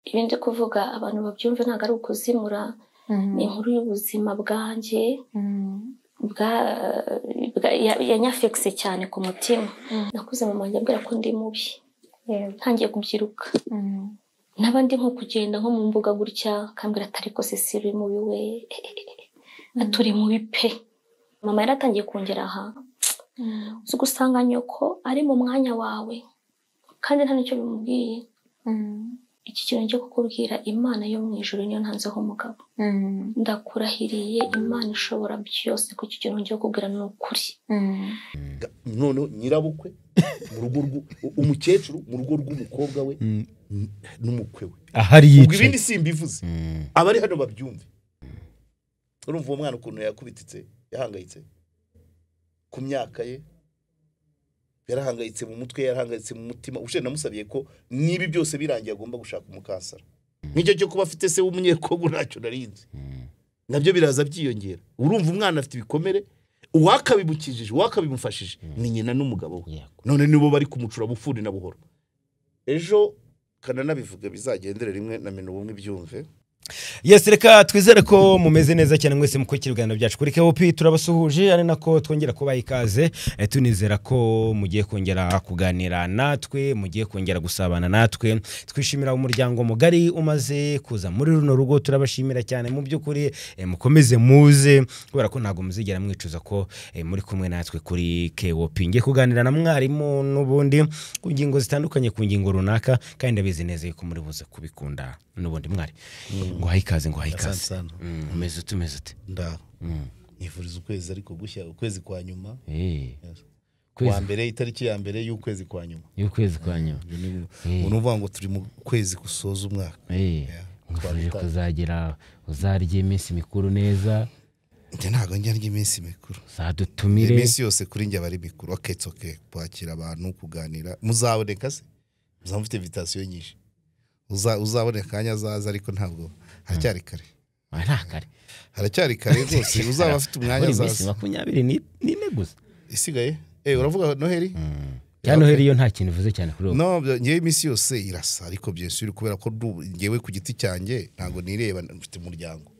Ibi ndi kuvuga abantu babyumve ntabwo ari ukuzimura, ni inkuru y'ubuzima bwanjye yanyafekise cyane ku mutima. Nakuze mama wanjye ambwira ko ndi mubi, ntangiye kubyiruka n'abandi nko kugenda nko mu mbuga gutya akambwira ati ariko Cecile uri mubi we, aturi mubi pe. Mama yaratangiye kongera aha, uzi gusanga nyoko ari mu mwanya wawe kandi nta nicyo bimubwiye. Iki kintu cyo kukubwira Imana yo mu ijuru niyo ntanzeho umugabo. Ndakurahiriye Imana ishobora byose ko iki kintu ngiye kukubwira ni ukuri. None nyirabukwe mu rugo umukecuru mu rugo rw'umukobwa we n'umukwe we ahari yicaye. Ubwo ibindi simbivuze abari hano babyumve. Urumva uwo mwana ukuntu yakubititse, yahangayitse ku myaka ye, yarahangayitse mu mutwe, yarahangayitse mu mutima. Ushe namusabiye ko nibi byose birangiye agomba gushaka umukansara. Nicyo cyo kuba afite se w'umunyekongo ntacyo narinzi, nabyo biraza byiyongera. Urumva umwana afite ibikomere, uwakabimukijije uwakabimufashije ni nyina n'umugabo we. None nibo bari kumucura bufuni na buhoro. Ejo kananabivuga bizagendere rimwe na mena ubumwe byumve. Yes, reka twizere ko mumeze neza cyane mwese mukurikira ibiganiro byacu kuri KOP. Turabasuhuje ari nako twongera kubaha ikaze, tunizera ko mugiye kongera kuganira natwe, mugiye kongera gusabana natwe. Twishimira umuryango mugari umaze kuza muri runo rugo, turabashimira cyane mu by'ukuri. Mukomeze muze kubera ko ntago muzigera mwicuza ko muri kumwe natwe kuri KOP. Ngiye kuganira na mwarimu n'ubundi ku ngingo zitandukanye, ku ngingo runaka, kandi ndabizi neza ko muri buze kubikunda n'ubundi. Mwari ngo ikaze, ngo ikaze. Umeze ute, umeze ute? Ndaho. Nifuriza ukwezi ariko gushya, ukwezi kwa nyuma. Kwa mbere, itariki ya mbere y'ukwezi kwa nyuma. Y'ukwezi kwa nyuma. Unuvuga ngo turi mu kwezi gusoza umwaka. Nifurije kuzagira uzarye iminsi mikuru neza. Nje ntago njya ndya iminsi mikuru. Uzadutumire. Iminsi yose kuri njye bari mikuru. Okay, it's okay. Kwakira abantu, kuganira. Muzaboneka se? Muzamufite invitation nyinshi. Uzaboneka kanya azaza ariko ntabwo haracyari kare. Haracyari kare rwose, uzaba afite umwanya azaza. 24 gusa isigaye. Uravuga Noheli? Ya Noheli yo nta kintu ivuze cyane kuri ubu. No, ngewe iminsi yose irasa ariko bien sûr kubera ko ngewe ku giti cyanjye ntago nireba, mfite umuryango.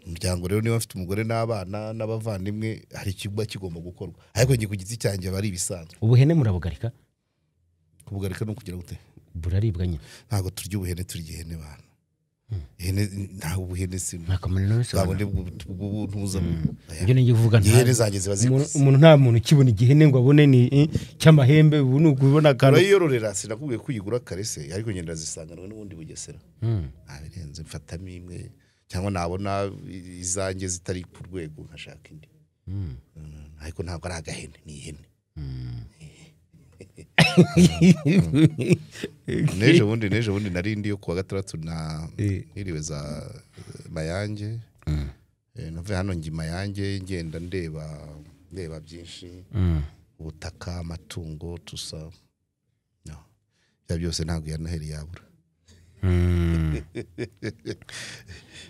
Umuryango rero niba mfite umugore n'abana n'abavandimwe hari ikiba kigomba gukorwa, ariko ngiye ku giti cyanjye bari ibisanzwe. Ubuhene murabugarika? Kubugarika no kugira gute? Buraribwa nyine. Ntago turya ubuhene, turya ihene bana. Ihene ntago ubuhene si ntabwo ntuza. Ibyo ngiye kuvuga nta ihene zanjye ziba zikuze. Umuntu nta muntu ukibona igihene ngo abone ni cy'amahembe, ubu ni ukubona akantu. Urayiyororera, sinakubwiye kuyigura kare se, ariko ngenda zisanganwe n'ubundi Bugesera. Abirenze mfatamo imwe cyangwa nabona izanjye zitari ku rwego nkashaka indi. Ariko ntabwo ari agahene, ni ihene. Nejo bundi nari ndi yo kuwa gatandatu na niriwe za Mayange. Navuye hano ngi Mayange ngenda ndeba byinshi, ubutaka, amatungo tusa. No, bya byose ntabwo ya Noheli yabura.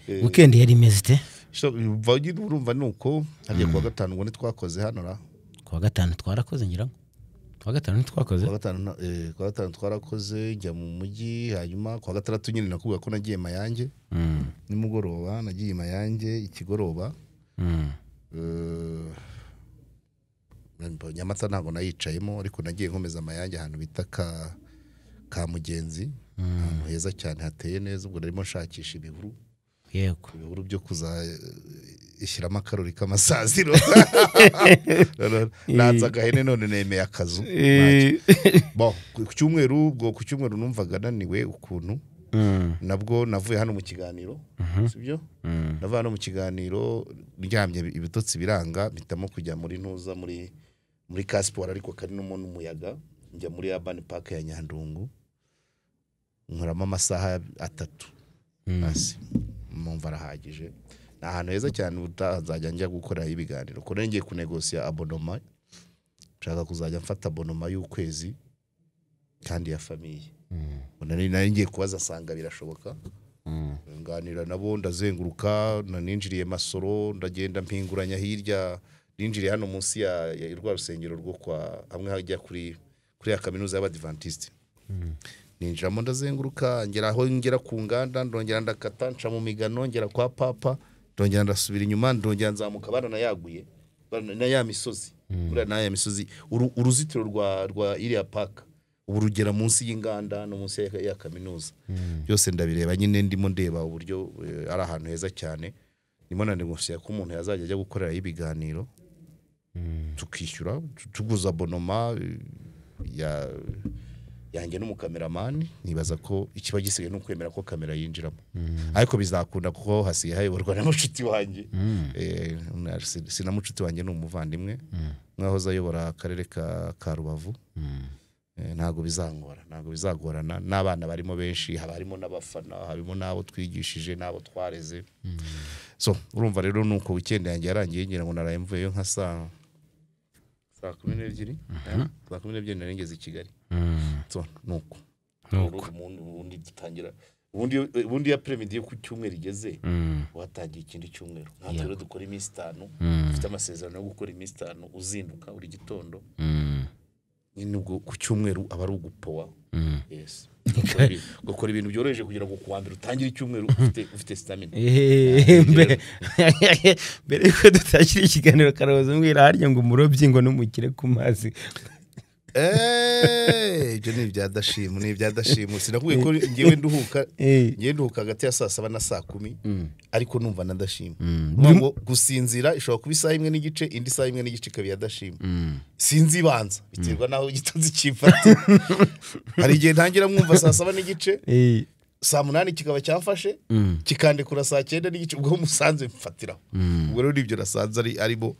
Weekend yari imeze ite? Urumva nuko hariya kuwa gatanu ngo ntitwakoze hano ra. Kuwa gatanu twarakoze ngira ngo. Kuwa gatanu ntitwakoze? Kuwa gatanu twarakoze, njya mu mujyi, hanyuma kuwa gatandatu nyine nakubwira ko nagiye Mayange. Nimugoroba nagiye Mayange ikigoroba. Nyamata ntabwo nayicayemo ariko nagiye nkomeza Mayange ahantu bita ka Mugenzi, ahantu heza cyane hateye neza. Ubwo narimo nshakisha ibihuru. Yego. Ibihuru byo kuzashyiramo akarori k'amasaziro. Nanza agahene none nemeye akazu. Bon, ku cyumweru, ubwo ku cyumweru numvaga naniwe ukuntu. Nabwo navuye hano mu kiganiro, sibyo? Navuye hano mu kiganiro ndyamye ibitotsi biranga, mpitamo kujya muri ntuza muri Kasiporo ariko kari no n'umuyaga, njya muri Urban Park ya Nyandungu. Nkoramo amasaha 3. Basi mumva arahagije. Ni ahantu heza cyane utazajya njya gukora ibiganiro. Ko ngiye kunegosia abonoma, nshaka kuzajya mfata abonoma y'ukwezi kandi ya famille. Nari ngiye kubaza sanga birashoboka. Nganira nabo ndazenguruka, naninjiriye Masoro, ndagenda mpinguranya hirya, ninjiriye hano munsi ya rwa rusengero rwo kwa hamwe hajya kuri ya kaminuza y'Abadventiste. Ninjiramo ndazenguruka, ngera aho ngera ku nganda, ndongera ndakata nca mu migano, ngera kwa papa, ndongera ndasubira inyuma, ndongera nzamuka baranayaguye na ya misozi, buriya na ya misozi uruzitiro rwa iriya park ubu rugera munsi y'inganda no munsi ya kaminuza. Byose ndabireba nyine, ndimo ndeba uburyo ari ahantu heza cyane. Ndimo nanegosiya ko umuntu yazajya ajya gukorerayo ibiganiro, tukishyura tuguza abonoma ya yanjye n'umukameramani. Nibaza ko ikiba gisigaye ni ukwemera ko kamera yinjiramo, ariko bizakunda kuko hasigaye hayoborwa na mucuti wanjye. Si na mucuti wanjye, ni umuvandimwe mwahoze ayobora akarere ka Rubavu. Ntabwo bizangora, ntabwo bizagorana. N'abana barimo benshi, haba harimo n'abafana, harimo n'abo twigishije n'abo twareze. So urumva rero nuko weekend yanjye yarangiye, ngira ngo naraye mvuyeyo nka saa 12, saa 12 nari ngeze i Kigali. So nuko ubundi dutangira ubundi ya premidi yo ku cyumweru igeze, watangiye ikindi cyumweru. Natwe rero dukora iminsi 5, dufite amasezerano yo gukora iminsi 5, uzinduka buri gitondo. Nyine ubwo ku cyumweru aba ari ugupowa. Yes, gukora ibintu byoroheje kugira ngo kuwa mbere utangire icyumweru ufite stamina. Mbere yuko dutangira ikiganiro, Karahoza mbwira harya ngo umurobyi ngo n'umukire ku mazi. Ibyo ni ibya Dashimu, ni ibya Dashimu. Sinakubwiye ko ngewe nduhuka, ngewe nduhuka hagati ya saa 7 na saa 10, ariko numva na Dashimu. Ngo gusinzira ishobora kuba isaha 1:30, indi saha 1:15 ikaba iya Dashimu. Sinzi ibanza biterwa naho igitotsi cyifata. Hari igihe ntangira mwumva saa 7:15, saa 8 kikaba cyafashe, kikandekura saa 9:15, ubwo musanze mfatiraho. Ubwo rero ibyo nasanze arimo.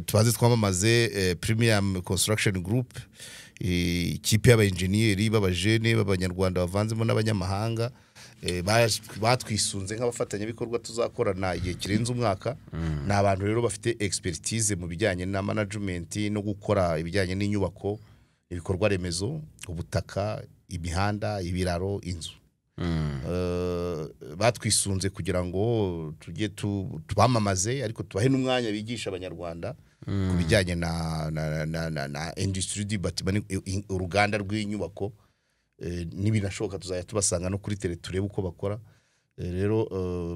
Tubaze twamamaze Premium Construction Group, ikipe y'abaengineer b'abajene b'abanyarwanda bavanzemo n'abanyamahanga, batwisunze nk'abafatanyabikorwa tuzakorana igihe kirenze umwaka. Ni abantu rero bafite expertise mu bijyanye na management no gukora ibijyanye n'inyubako, ibikorwa remezo, ubutaka, imihanda, ibiraro, inzu. Batwisunze kugira ngo tujye tubamamaze, ariko tubahe n'umwanya bigisha abanyarwanda ku bijyanye na industrie du bâtiment, uruganda rw'inyubako. N'ibinashoboka tuzajya tubasanga no kuri tele turebe uko bakora. Rero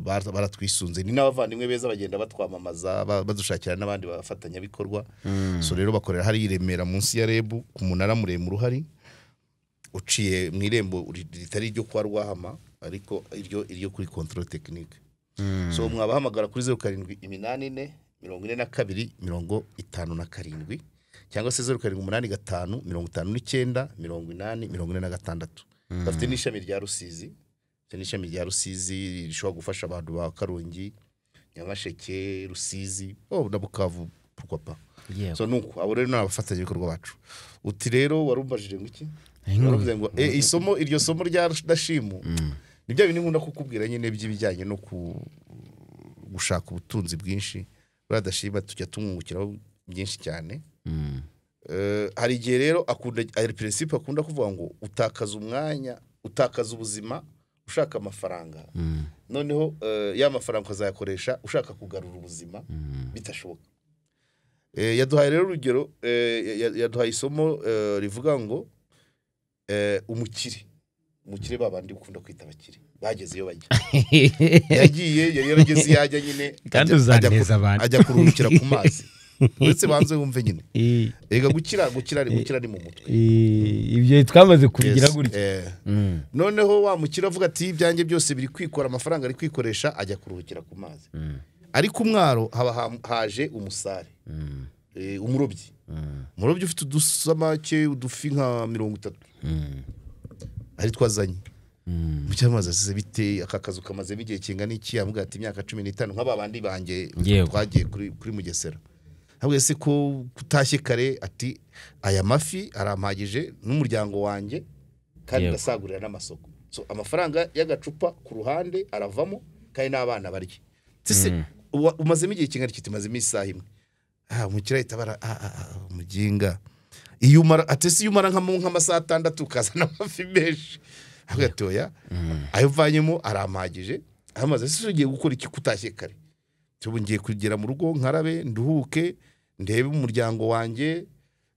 baratwisunze, ni n'abavandimwe beza bagenda batwamamaza, badushakira n'abandi bafatanyabikorwa. So rero bakorera hari i Remera munsi ya REB ku munara muremure uhari, uciye mu irembo ritari iryo kwa Rwahama, ariko iryo kuri control technique. So mwabahamagara kuri 0784 42 57 cyangwa se 0785 59 80 46. Bafite n'ishami rya Rusizi, bafite n'ishami rya Rusizi rishobora gufasha abantu ba Karongi, Nyamasheke, Rusizi, na Bukavu, pourquoi pas. So nuko abo rero n'abafatanyabikorwa bacu. Uti rero warumbajije ngo iki? Waravuze ngo isomo, iryo somo rya Dashimu ni bya bintu nkunda kukubwira nyine by'ibijyanye no gushaka ubutunzi bwinshi. Buriya Dashima tujya tumwungukiraho byinshi cyane. Hari igihe rero akunda, ari principe akunda kuvuga ngo utakaza umwanya, utakaza ubuzima ushaka amafaranga, noneho ya mafaranga ukazayakoresha ushaka kugarura ubuzima bitashoboka. Yaduhaye rero urugero, yaduhaye isomo rivuga ngo umukire babandi ukunda kwita abakire bageze iyo bajya. Yagiye yari yarageze yajya nyine, kandi uzaneza abantu, ajya kuruhukira ku mazi. Uretse banze wumve nyine, ega gukira ni mu mutwe. Ibyo twamaze kubigira gutya. Noneho wa mukire avuga ati ibyanjye byose biri kwikora, amafaranga ari kwikoresha, ajya kuruhukira ku mazi. Ariko umwaro haba haje umusare, umurobyi. Umurobyi ufite udusamake, udufi nka 30 ari twazanye. Mu cyamazi asize bite, aka kazu kamaze igihe kingana iki? Avuga ati imyaka 15 nk'aba bandi banjye twagiye kuri Mugesera. Ahubwo se ko kutashye kare, ati aya mafi arampagije n'umuryango wanjye, kandi ndasagurira n'amasoko. So amafaranga y'agacupa ku ruhande aravamo, kandi n'abana barye. Sise umazemo igihe kingana iki? Tumazemo isaha imwe. Umukire ahita bara umuginga. Iyo umara atese, iyo umara nk'amasaha 6 ukazana amafi menshi. Avuga ati oya, ayo mvanyemo arampagije. Amaze se ugiye gukora iki kutashye kare? Ubu ngiye kugera mu rugo nkarabe, nduhuke, ndebe umuryango wanjye,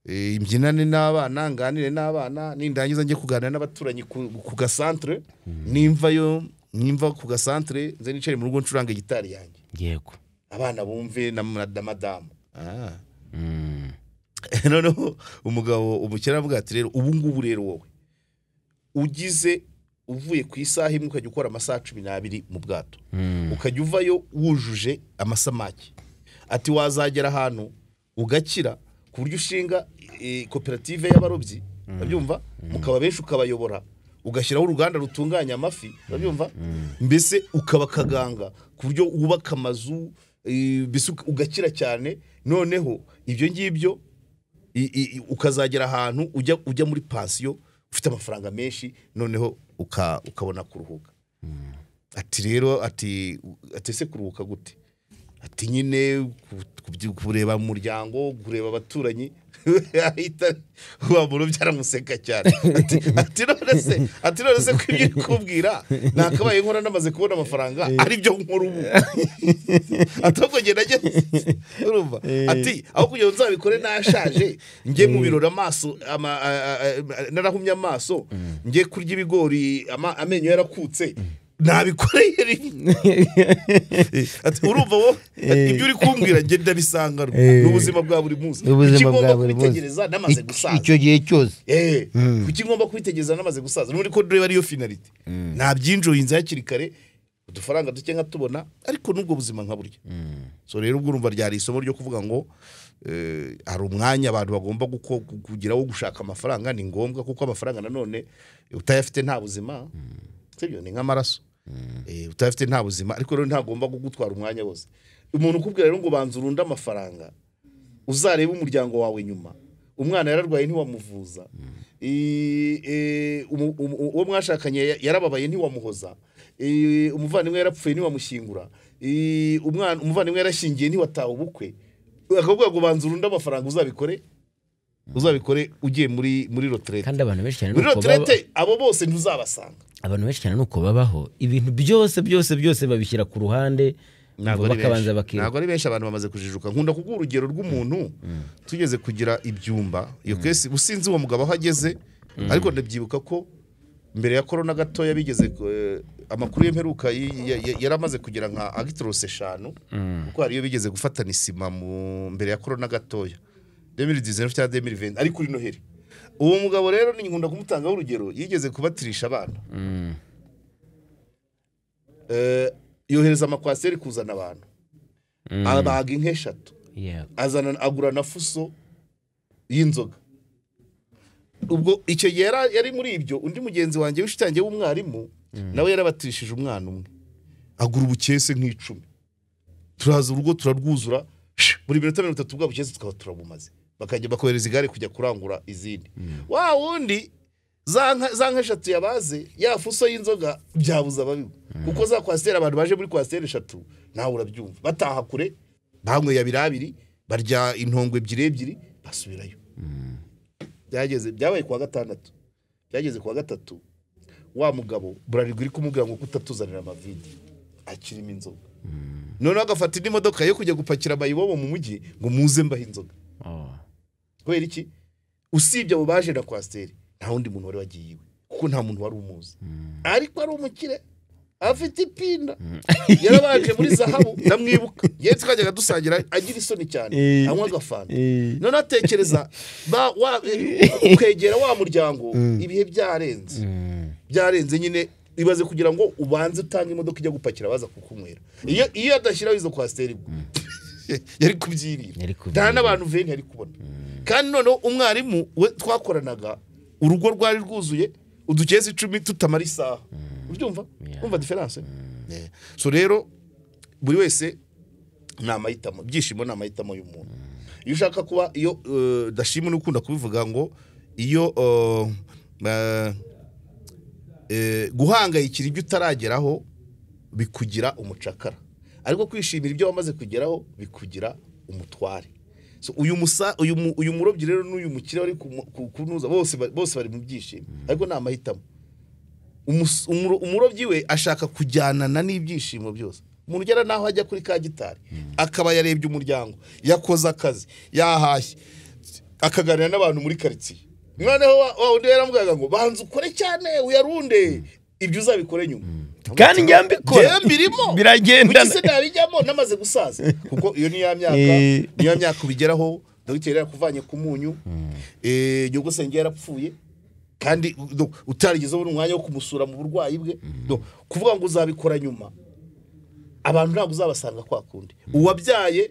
Imbyinane n'abana, nganire n'abana, nindangiza njye kuganira n'abaturanyi ku gasantre, nimvayo nimva ku gasantre nze nicare mu rugo ncuranga gitari yanjye. Yego. Abana bumve na madamu. Noneho umugabo umukera avuga ati rero ubu ngubu rero wowe ugize uvuye ku isaha imwe ukajya ukora amasaha 12 mu bwato, ukajya uvayo wujuje amasamaki, ati wazagera ahantu ugakira ku buryo ushinga koperative y'abarobyi, urabyumva, mukaba benshi ukabayobora, ugashyiraho uruganda rutunganya amafi, urabyumva, mbese ukaba kaganga ku buryo wubaka amazu, mbese ugakira cyane. Noneho ibyo ngibyo ukazagera ahantu ujya muri pansiyo ufite amafaranga menshi, noneho ukabona kuruhuka. Ati rero ati ese kuruhuka gute? Ati nyine kureba umuryango, kureba abaturanyi. Ahita wa muntu byaramuseka cyane. Ati none se ko ibyo kubwira nakabaye nkora namaze kubona amafaranga ari byo nkora ubu. Ati ahubwo ngenda urumva, ati aho kugira ngo nzabikore nashaje njye mu birori amaso narahumye amaso, njye kurya ibigori amenyo yarakutse, nabikoreye rimwe. Ati urumva wowe ibyo uri kumbwira njye ndabisanga n'ubuzima bwa buri munsi, ubuzima bwa buri munsi namaze gusaza icyo gihe cyose. Kuki ngomba kwitegereza namaze gusaza? N'uri ko ndeba ariyo finality, nabyinjoyinze hakiri kare, udufaranga duke nkatubona, ariko nubwo buzima nkaburya. So rero ubwo urumva ryari isomo ryo kuvuga ngo hari umwanya abantu bagomba kugira wo gushaka amafaranga, ni ngombwa kuko amafaranga nanone utayafite nta buzima, sibyo, ni nk'amaraso. Utafite nta buzima, ariko rero ntagomba kugutwara umwanya wose. Umuntu ukubwira rero ngo banza urunde amafaranga uzarebe umuryango wawe nyuma, umwana yararwaye ntiwamuvuza, uwo mwashakanye yarababaye ntiwamuhoza, umuvandimwe yarapfuye ntiwamushyingura, umwana umuvandimwe yarashyingiye ntiwataha ubukwe, akavuga ngo banza urunde amafaranga uzabikore ugiye muri retraite. Kandi abantu benshi cyane muri retraite abo bose ntuzabasanga. Abantu benshi cyane nuko babaho, ibintu byose byose byose babishyira ku ruhande, bakabanza bakira. Ntabwo ari benshi abantu bamaze kujijuka. Nkunda kuguha urugero rw'umuntu tugeze kugira ibyumba, iyo kesi usinzi uwo mugabo aho ageze, ariko ndabyibuka ko mbere ya corona gatoya bigeze amakuru y'imperuka yaramaze kugira nka agitrose 5, kuko hari iyo bigeze gufatana isima mu mbere ya corona gatoya 2019 cyangwa 2020 ari kuri Noheli. Uwo mugabo rero ni nkunda kumutangaho urugero, yigeze kubatirisha abana, yohereza amakwaseri kuzana abantu, abaga inka 3, azana agura na fuso y'inzoga. Ubwo icyo yari muri ibyo, undi mugenzi wanjye w'ishitange w'umwarimu nawe yarabatirishije umwana umwe, agura ubukese nk'icumi, turaza urugo turarwuzura, buri minota 30 bwa bukese tukaba turabumaze, bakajya bakohereza igare kujya kurangura izindi. Wa wundi za nka 3 yabaze ya fuso y'inzoga byabuza ababiwe, kuko za kwasiteri abantu baje muri kwasiteri 3 nawe urabyumva, bataha kure banyweye abiri barya intongwe 2 basubirayo. Byageze byabaye kuwa gatandatu, byageze kuwa gatatu, wa mugabo burarirwa iri kumubwira ngo kutatuzanira amavide akirimo inzoga. Noneho agafata indi modoka yo kujya gupakira amayibobo mu mujyi ngo muze mbahe inzoga. Kubera iki? Usibye abo baje na kwasiteri nta wundi muntu wari wagiye iwe, kuko nta muntu wari umuzi, ariko ari umukire afite ipinda, yarabanje muri zahabu ndamwibuka, yewe twajyaga dusangira agira isoni cyane, anywa agafanta. None atekereza kwegera wa muryango, ibihe byarenze byarenze nyine, ibaze kugira ngo ubanze utange imodoka ijya gupakira baza kukunywera. Iyo adashyiraho izo kwasiteri yari kubyirira, nta n'abantu veni yari kubona. Kandi noneho umwarimu we twakoranaga urugo rwari rwuzuye udukese 10 tutamara isaha, ubyumva? Umva difference? So rero buri wese ni amahitamo, ibyishimo ni amahitamo y'umuntu. Iyo ushaka kuba iyo dashima n'ukunda kubivuga ngo iyo guhangayikira ibyo utarageraho bikugira umucakara, ariko kwishimira ibyo wamaze kugeraho bikugira umutware. So uyu murobyi rero n'uyu mukire bari kunuza bose bari mu byishimo, ariko ni amahitamo. Umurobyi we ashaka kujyanana n'ibyishimo byose. Umuntu ugera naho ajya kuri ka gitari akaba yarebye umuryango, yakoze akazi, yahashye, Akaganira n'abantu muri quartier. Noneho wa undi yaramubwiraga ngo banza ukore cyane uyarunde ibyo uzabikore nyuma. Kandi njya mbikora. Mbirimo. Biragenda. Kuki se nabijyamo namaze gusaza? Kuko iyo ni ya myaka, ni ya myaka ubigeraho, dogiteri yarakuvanye ku munyu. Nyogosenge yarapfuye. Kandi utarigeze ubona umwanya wo kumusura mu burwayi bwe. Kuvuga ngo uzabikora nyuma, abantu ntabwo uzabasanga kwa kundi. Uwabyaye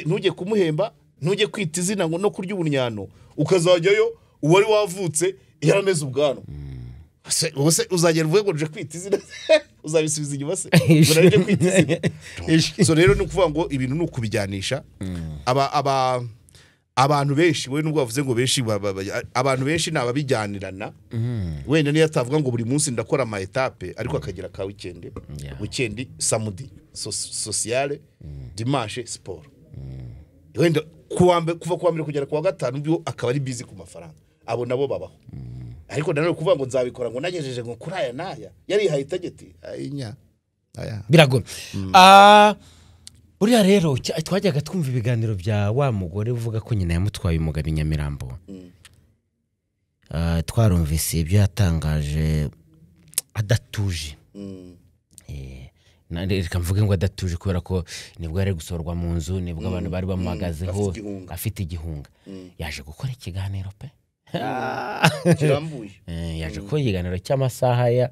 ntujye kumuhemba, ntujye kwita izina ngo no kurya ubunyano, ukazajyayo uwari wavutse yarameze ubwanwa. Se uzagera uvuge ngo nje kwita izina, uzabisubiza inyuma se ngo nje kwita izina. So rero ni ukuvuga ngo ibintu ni ukubijyanisha. Abantu benshi we nubwo bavuze ngo benshi, abantu benshi nababijyanirana. Wenda niyo atavuga ngo buri munsi ndakora ama etape, ariko akagira ka weekend, weekend samedi sociale, dimanche sport. Wenda kuva kuwa mbere kugera kuwa gatanu byo akaba ari busy ku mafaranga. Abo nabo babaho. Ariko nanone kuvuga ngo nzabikora ngo nagejeje ngo kuri aya naya, yari yihaye itegeti ayinya aya birago. Uriya rero twajyaga twumva ibiganiro bya wa mugore uvuga ko nyina yamutwaye umugabo i Nyamirambo. Twarumvise ibyo yatangaje adatuje. Reka mvuge ngo adatuje kubera ko nibwo yari gusorwa mu nzu, nibwo abantu bari bamuhagazeho afite igihunga. Yaje gukora ikiganiro pe. Kirambuye. Yaje gukora ikiganiro cy'amasaha ya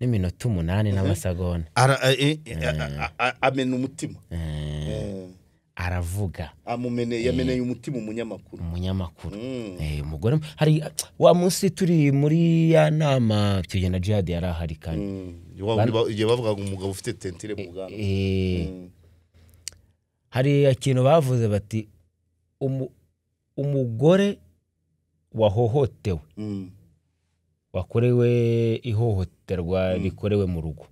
n'iminota 8 n'amasegonda. Amena umutima. Aravuga. Yameneye umutima umunyamakuru. Umunyamakuru. Umugore hari wa munsi turi muri ya nama tugenda Jihad yarahari kandi. Igihe bavuga ngo umugabo ufite tentire mu bwanwa. Hari ikintu bavuze bati umugore wahohotewe. Wakorewe ihohoterwa rikorewe mu rugo.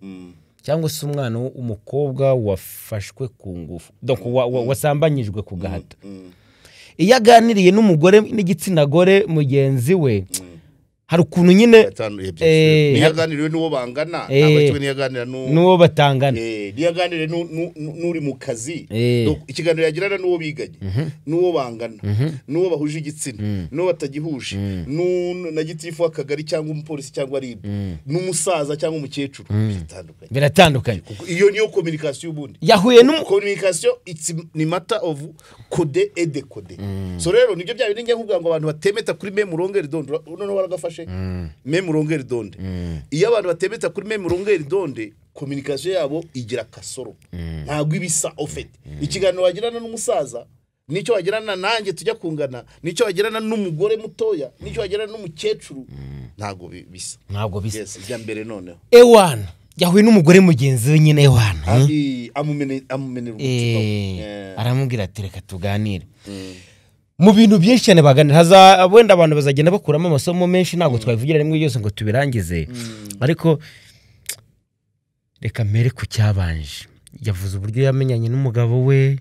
Cyangwa se umwana w'umukobwa wafashwe ku ngufu, donc wasambanyijwe ku gahato. Iyo aganiriye n'umugore n'igitsina gore mugenzi we, hari ukuntu nyine niyo aganiriye n'uwo bangana, ntabwo kimwe niyo aganira n'uwo batangana, niyo aganiriye n'uri mu kazi, ikiganiro yagirana n'uwo biganye, n'uwo bangana, n'uwo bahuje igitsina, n'uwo batagihuje, na gitifu w'akagari cyangwa umupolisi cyangwa RIB, n'umusaza cyangwa umukecuru, bitandukanye. Biratandukanye. Iyo niyo communication ubundi. Yahuye n'umu communication it's ni matter of code et décoder. So rero nibyo bya bindi njya kuvuga ngo abantu batemeta kuri même longueur d'onde, noneho baragafashe même longueur d'onde. Iyo abantu batemeta kuri même longueur d'onde, communication yabo igira kasoro. Ntabwo ibisa au fait. Ikiganiro wagirana n'umusaza, nicyo wagirana nanjye tujya kungana, nicyo wagirana n'umugore mutoya, nicyo wagirana n'umukecuru, ntabwo bisa. Ntabwo bisa. Yes, ijya mbere noneho. Ewana yahuye n'umugore mugenzi we nyine Ewana. Amumenera umutima. Aramubwira ati reka tuganire. Mu bintu byinshi cyane baganira, haza wenda abantu bazagenda bakuramo amasomo menshi, ntabwo twabivugira rimwe byose ngo tubirangize. Ariko reka mere ku cyabanje. Yavuze uburyo yamenyanye n'umugabo we,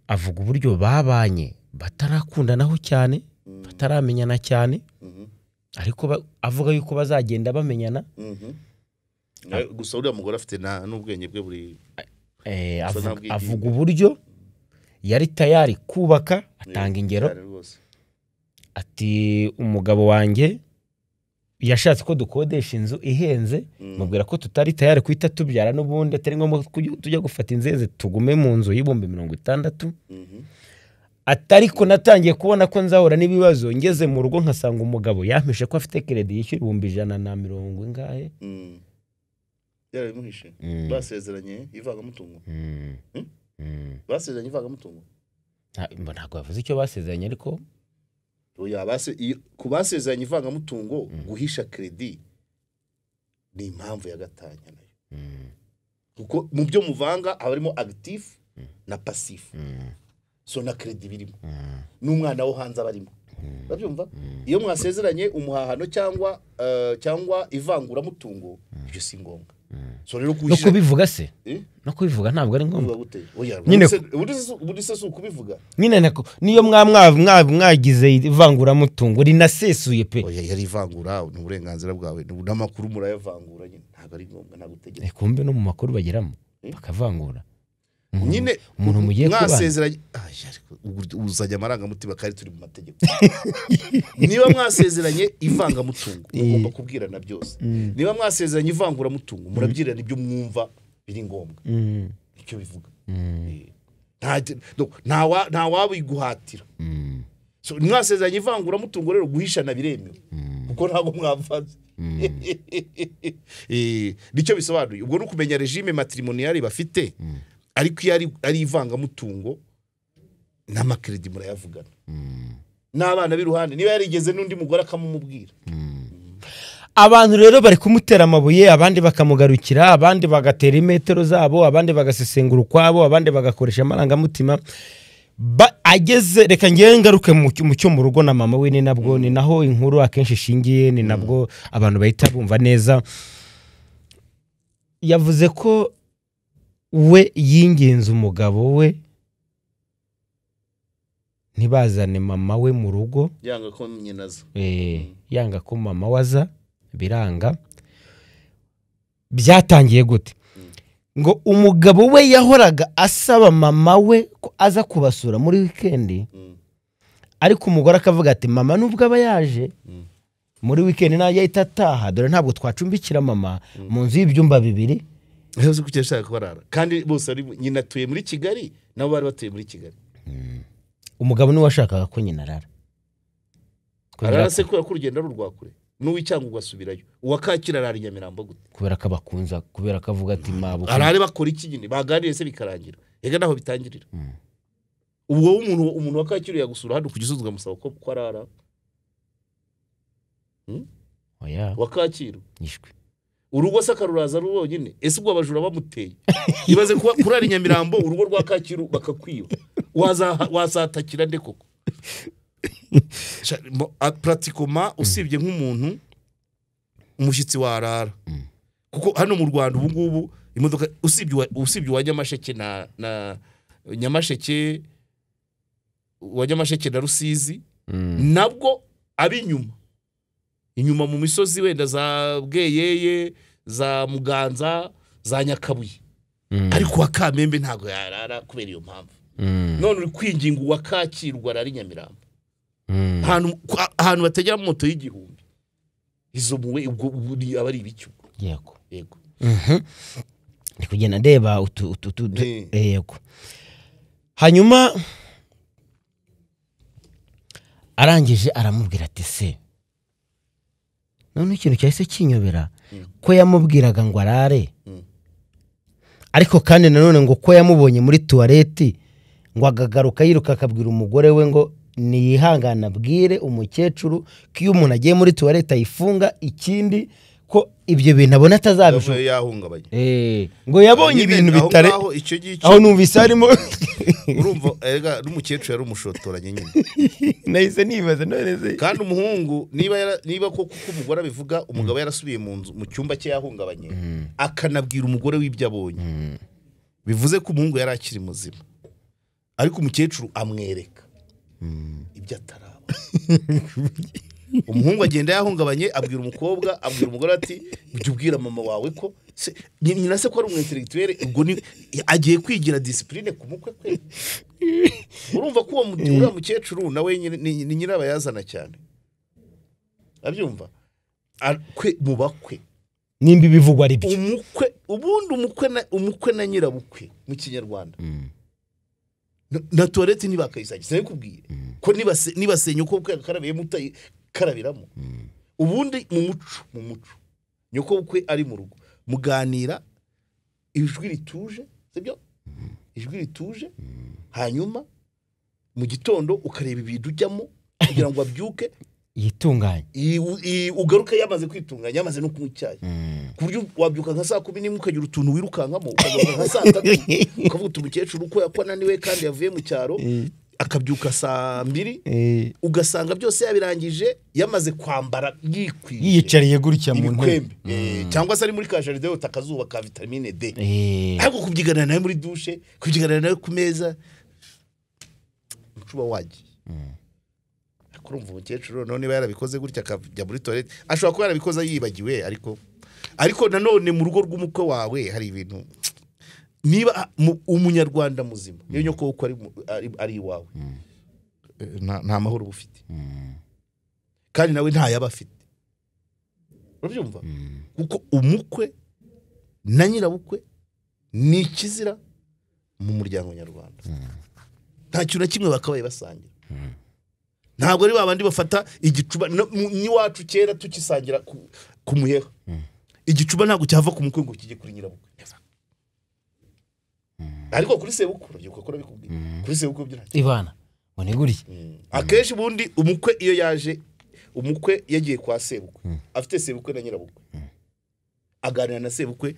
avuga uburyo babanye batarakundanaho cyane, bataramenyana cyane, ariko avuga yuko bazagenda bamenyana. Gusa uriya mugore afite n'ubwenge bwe buri avuga uburyo yari tayari kubaka, atanga ingero ati umugabo wanjye yashatse ko dukodesha inzu ihenze, mubwira ko tutari tayari kwita tubyara n'ubundi atari ngombwa tujya gufata inzeze tugume mu nzu y'ibihumbi 60. Atari ko natangiye kubona ko nzahora n'ibibazo ngeze mu rugo nkasanga umugabo yampishe ko afite credit yishyura 150 ingahe. Yarabimuhishe. Basezeranye ivangamutungo. Basezeranye ivangamutungo. Ntabwo bavuze icyo basezeranye ariko oya ku basezeranye ivangamutungo guhisha credit ni impamvu ya gatanya nayo. Kuko mu byo muvanga abarimo actif na passif. So na credit birimo. N'umwana wo hanze abarimo. Urabyumva? Iyo mwasezeranye umuhahano cyangwa cyangwa ivanguramutungo ibyo si ngombwa. So rero no kubivuga se? No kubivuga ntabwo ari ngombwa. Nyine ubundi se ukubivuga. Nyine nako niyo mwagize ivanguramutungo rinasesuye pe. Oya yari ivangura ni uburenganzira bwawe n'amakuru murayavangura nyine ntabwo ari ngombwa ntabwo utegeka. Kumbe no mu makuru bageramo bakavangura. Nyine umuntu mugiye kubana mwasezeranye, uzajya amarangamutima kandi turi mu mategeko. Niba mwasezeranye ivangamutungo mugomba kubwirana byose. Niba mwasezeranye ivanguramutungo murabwirana ibyo mwumva biri ngombwa. Icyo bivuga nta wabiguhatira. So mwasezeranye ivanguramutungo rero guhishana biremewe kuko ntabwo mwavanze. Nicyo bisobanuye. Ubwo no kumenya regime matrimoniale bafite, ariko iyo ari ivangamutungo n'amakredi murayavugana n'abana b'iruhande, niba yarigeze n'undi mugore akamumubwira. Abantu rero bari kumutera amabuye, abandi bakamugarukira, abandi bagatera imetero zabo, abandi bagasesengura ukwabo, abandi bagakoresha amarangamutima. Ageze reka ngewe ngaruke mu cyo mu rugo na mama we, ni nabwo ni naho inkuru akenshi ishingiye, ni nabwo abantu bahita bumva neza. Yavuze ko we yinginze umugabo we ntibazane mama we mu rugo, yanga ko nyina aza, yanga ko mama waza, biranga. Byatangiye gute? Ngo umugabo we yahoraga asaba mama we ko aza kubasura muri weekend, ariko umugore akavuga ati mama nubwo aba yaje muri weekend najya ahita ataha, dore ntabwo twacumbikira mama mu nzu y'ibyumba bibiri. Yavuze ko yashaka kubarara kandi bose ari nyina atuye muri Kigali, nabo bari batuye muri Kigali. Umugabo niwe washakaga ko nyina arara. Arara se kubera ko urugendo ari urwa kure, n'uw'icyangwa ugasubirayo, uwa Kacyiru arara i Nyamirambo gute? Kubera ko abakunza, kubera ko avuga ati mabo arare bakora iki nyine, baganiriye se bikarangira. Ega naho bitangirira. Ubwo umuntu wa Kacyiru yagusura hano ku Gisozi ukamusaba ko arara. Oya. Wa Kacyiru nyishwe. Urugo se akaruraza rwonyine. Ese ubwo abajura bamuteye? Ibaze kuba kurara i Nyamirambo urugo rwa Kacyiru bakakwiba. Wazatakira nde koko? Pratiquement usibye nk'umuntu umushyitsi warara, kuko hano mu Rwanda ubu ngubu imodoka usibye wa Nyamasheke na Nyamasheke, wa Nyamasheke na Rusizi, nabwo abinyuma inyuma mu misozi wenda za Bweyeye, za Muganza, za Nyakabuye, ariko wa Kamembe ntago yarara kubera iyo mpamvu. None uri kwinginga uwa Kacyiru arara i Nyamirambo, ahantu bategera moto y'igihumbi, izo muwe ubwo aba ari ibiki? Yego yego. Ndi kugenda ndeba utu yego. Hanyuma arangije aramubwira ati se none ikintu cyahise kinyobera ko yamubwiraga ngo arare, ariko kandi nanone ngo ko yamubonye muri toilette ngo agagaruka yiruka akabwira umugore we ngo niyihangana abwire umukecuru ko iyo umuntu agiye muri toilette ayifunga, ikindi ko ibyo bintu abona atazabishobora, yahungabanye. Ngo yabonye ibintu bitare aho numvise harimo urumva erega n'umukecuru yari umushotoranye nyine. Nahise nibaza none se kandi umuhungu niba koko umugore abivuga, umugabo yarasubiye mu nzu mu cyumba cye yahungabanye, akanabwira umugore w'ibyo abonye, bivuze ko umuhungu yari akiri muzima, ariko umukecuru amwereka ibyo ataraba. Umuhungu agenda yahungabanye abwira umukobwa, abwira umugore ati jya ubwira mama wawe ko nyina se ko ari umu-intellectuel, ubwo ni agiye kwigira discipline ku mukwe kwe. Urumva ko uwo uriya mukecuru nawe ni nyirabayazana cyane, abyumva kwe mu bakwe nimba ibivugwa ari byo. Umukwe ubundi umukwe na nyirabukwe mu Kinyarwanda na toilette ntibakayisangiza, sinabikubwiye ko nibasenya uko bukwe karabiyemo utayikarabiramo. Ubundi mu muco nyoko bukwe ari mu rugo muganira ijwi rituje, sibyo? Ijwi rituje, hanyuma mu gitondo ukareba ibintu ujyamo kugira ngo abyuke yitunganye, ugaruke yamaze kwitunganya, yamaze no kunywa icyayi, ku buryo wabyuka nka saa 11 ukagira utuntu wirukankamo, ukagaruka nka saa 3 ukavuga uti umukecuru uko yakonaniwe kandi yavuye mu cyaro, akabyuka saa 2 ugasanga byose yabirangije, yamaze kwambara yikwije, yiyicariye gutya mu ntebe, cyangwa se ari muri ka jardin yota akazuba ka vitamine D. Ariko kubyiganira nawe muri douche, kubyiganira nawe ku meza, ucuba wagiye. Kurumva umukecuru none niba yarabikoze gutya akajya muri toilette, ashobora kuba yarabikoze yibagiwe, ariko nanone mu rugo rw'umukwe wawe hari ibintu Niba umunyarwanda muzima iyo nyoko uko ari iwawe nta mahoro ufite, kandi nawe nta yaba afite. Urabyumva? Kuko umukwe na nyirabukwe ni ikizira mu muryango nyarwanda. Nta kintu na kimwe bakabaye basangira. Ntabwo ari babandi bafata igicuba n'iwacu kera tukisangira ku muheha. Igicuba ntabwo cyava ku mukwe ngo kijye kuri nyirabukwe. Ariko kuri sebukwe urabyibuka ko nabikubwiye. Kuri sebukwe byo ntacyo. Ivana ngo niguriye. Akenshi ubundi umukwe iyo yaje, umukwe yagiye kwa sebukwe afite sebukwe na nyirabukwe, aganira na sebukwe,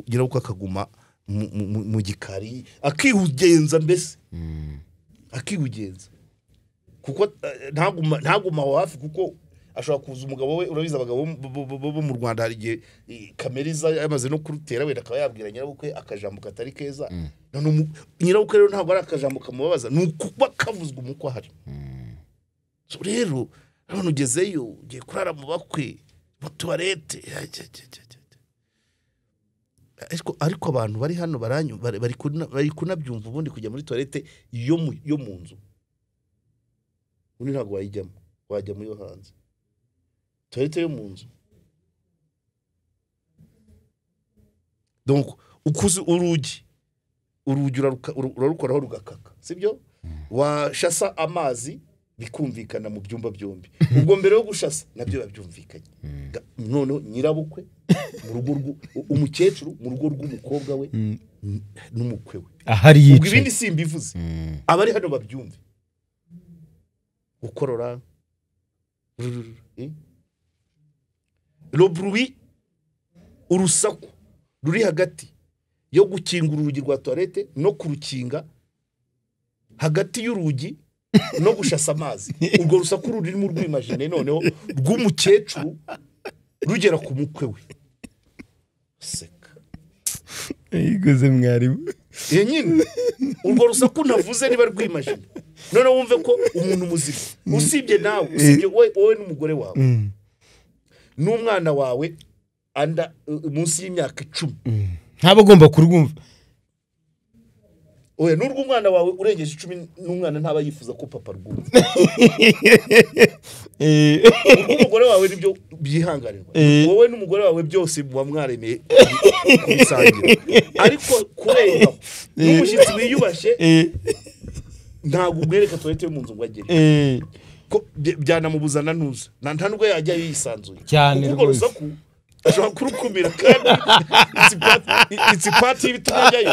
nyirabukwe akaguma mu gikari akihugenza, mbese akihugenza, kuko ntaguma aho hafi, kuko ashobora kuza umugabo we. Urabizi abagabo bo mu Rwanda hari igihe kameriza yamaze no kurutera, wenda akaba yabwira nyirabukwe akajambo katari keza. None nyirabukwe rero ntabwo ari akajambo kamubabaza, ni ukuba kavuzwe umukwe ahari. So rero none ugezeyo ugiye kurara mu bakwe mu toilette, ariko abantu bari hano bari kunabyumva. Ubundi kujya muri toilette yo mu nzu ubundi ntabwo wayijyamo, wajya muri yo hanze. Toilette yo mu nzu, donc ukuze urugi urarukoraho rugakaka, sibyo? Washasa amazi bikumvikana mu byumba byombi. Ubwo mbere yo gushasa nabyo babyumvikanye. None nyirabukwe mu rugo umukecuru mu rugo rw'umukobwa we n'umukwe we ahari yicaye. Ubwo ibindi simbivuze, abari hano babyumve. Gukorora le bruit, urusaku ruri hagati yo gukingura urugi rwa toilette no kurukinga, hagati y'urugi no gushasa amazi, urwo rusaku ruri mu rw'imagine noneho rw'umukecuru rugera ku mukwe we. Seka yiguze mwarimu yenyine urwo rusaku navuze niba rw'imagine. None wumve ko umuntu muzima usibye nawe, usibye wowe n'umugore wawe n'umwana wawe anda munsi y'imyaka 10 ntabwo ugomba kurwumva. Oya, n'urwo umwana wawe urengeje 10 n'umwana ntaba yifuza ko papa rwumva. Umugore wawe nibyo byihanganirwa, wowe n'umugore wawe byose muba mwaremeye kubisangira. Ariko kurenga n'umushyitsi wiyubashye ntabwo umwereka toilette yo mu nzu ngo agere, ko byanamubuzana ntuza nta nubwo yajya yisanzuye cyane. Kuko rusaku ashobora kurukumira, kandi it's part y'ibituma ajyayo.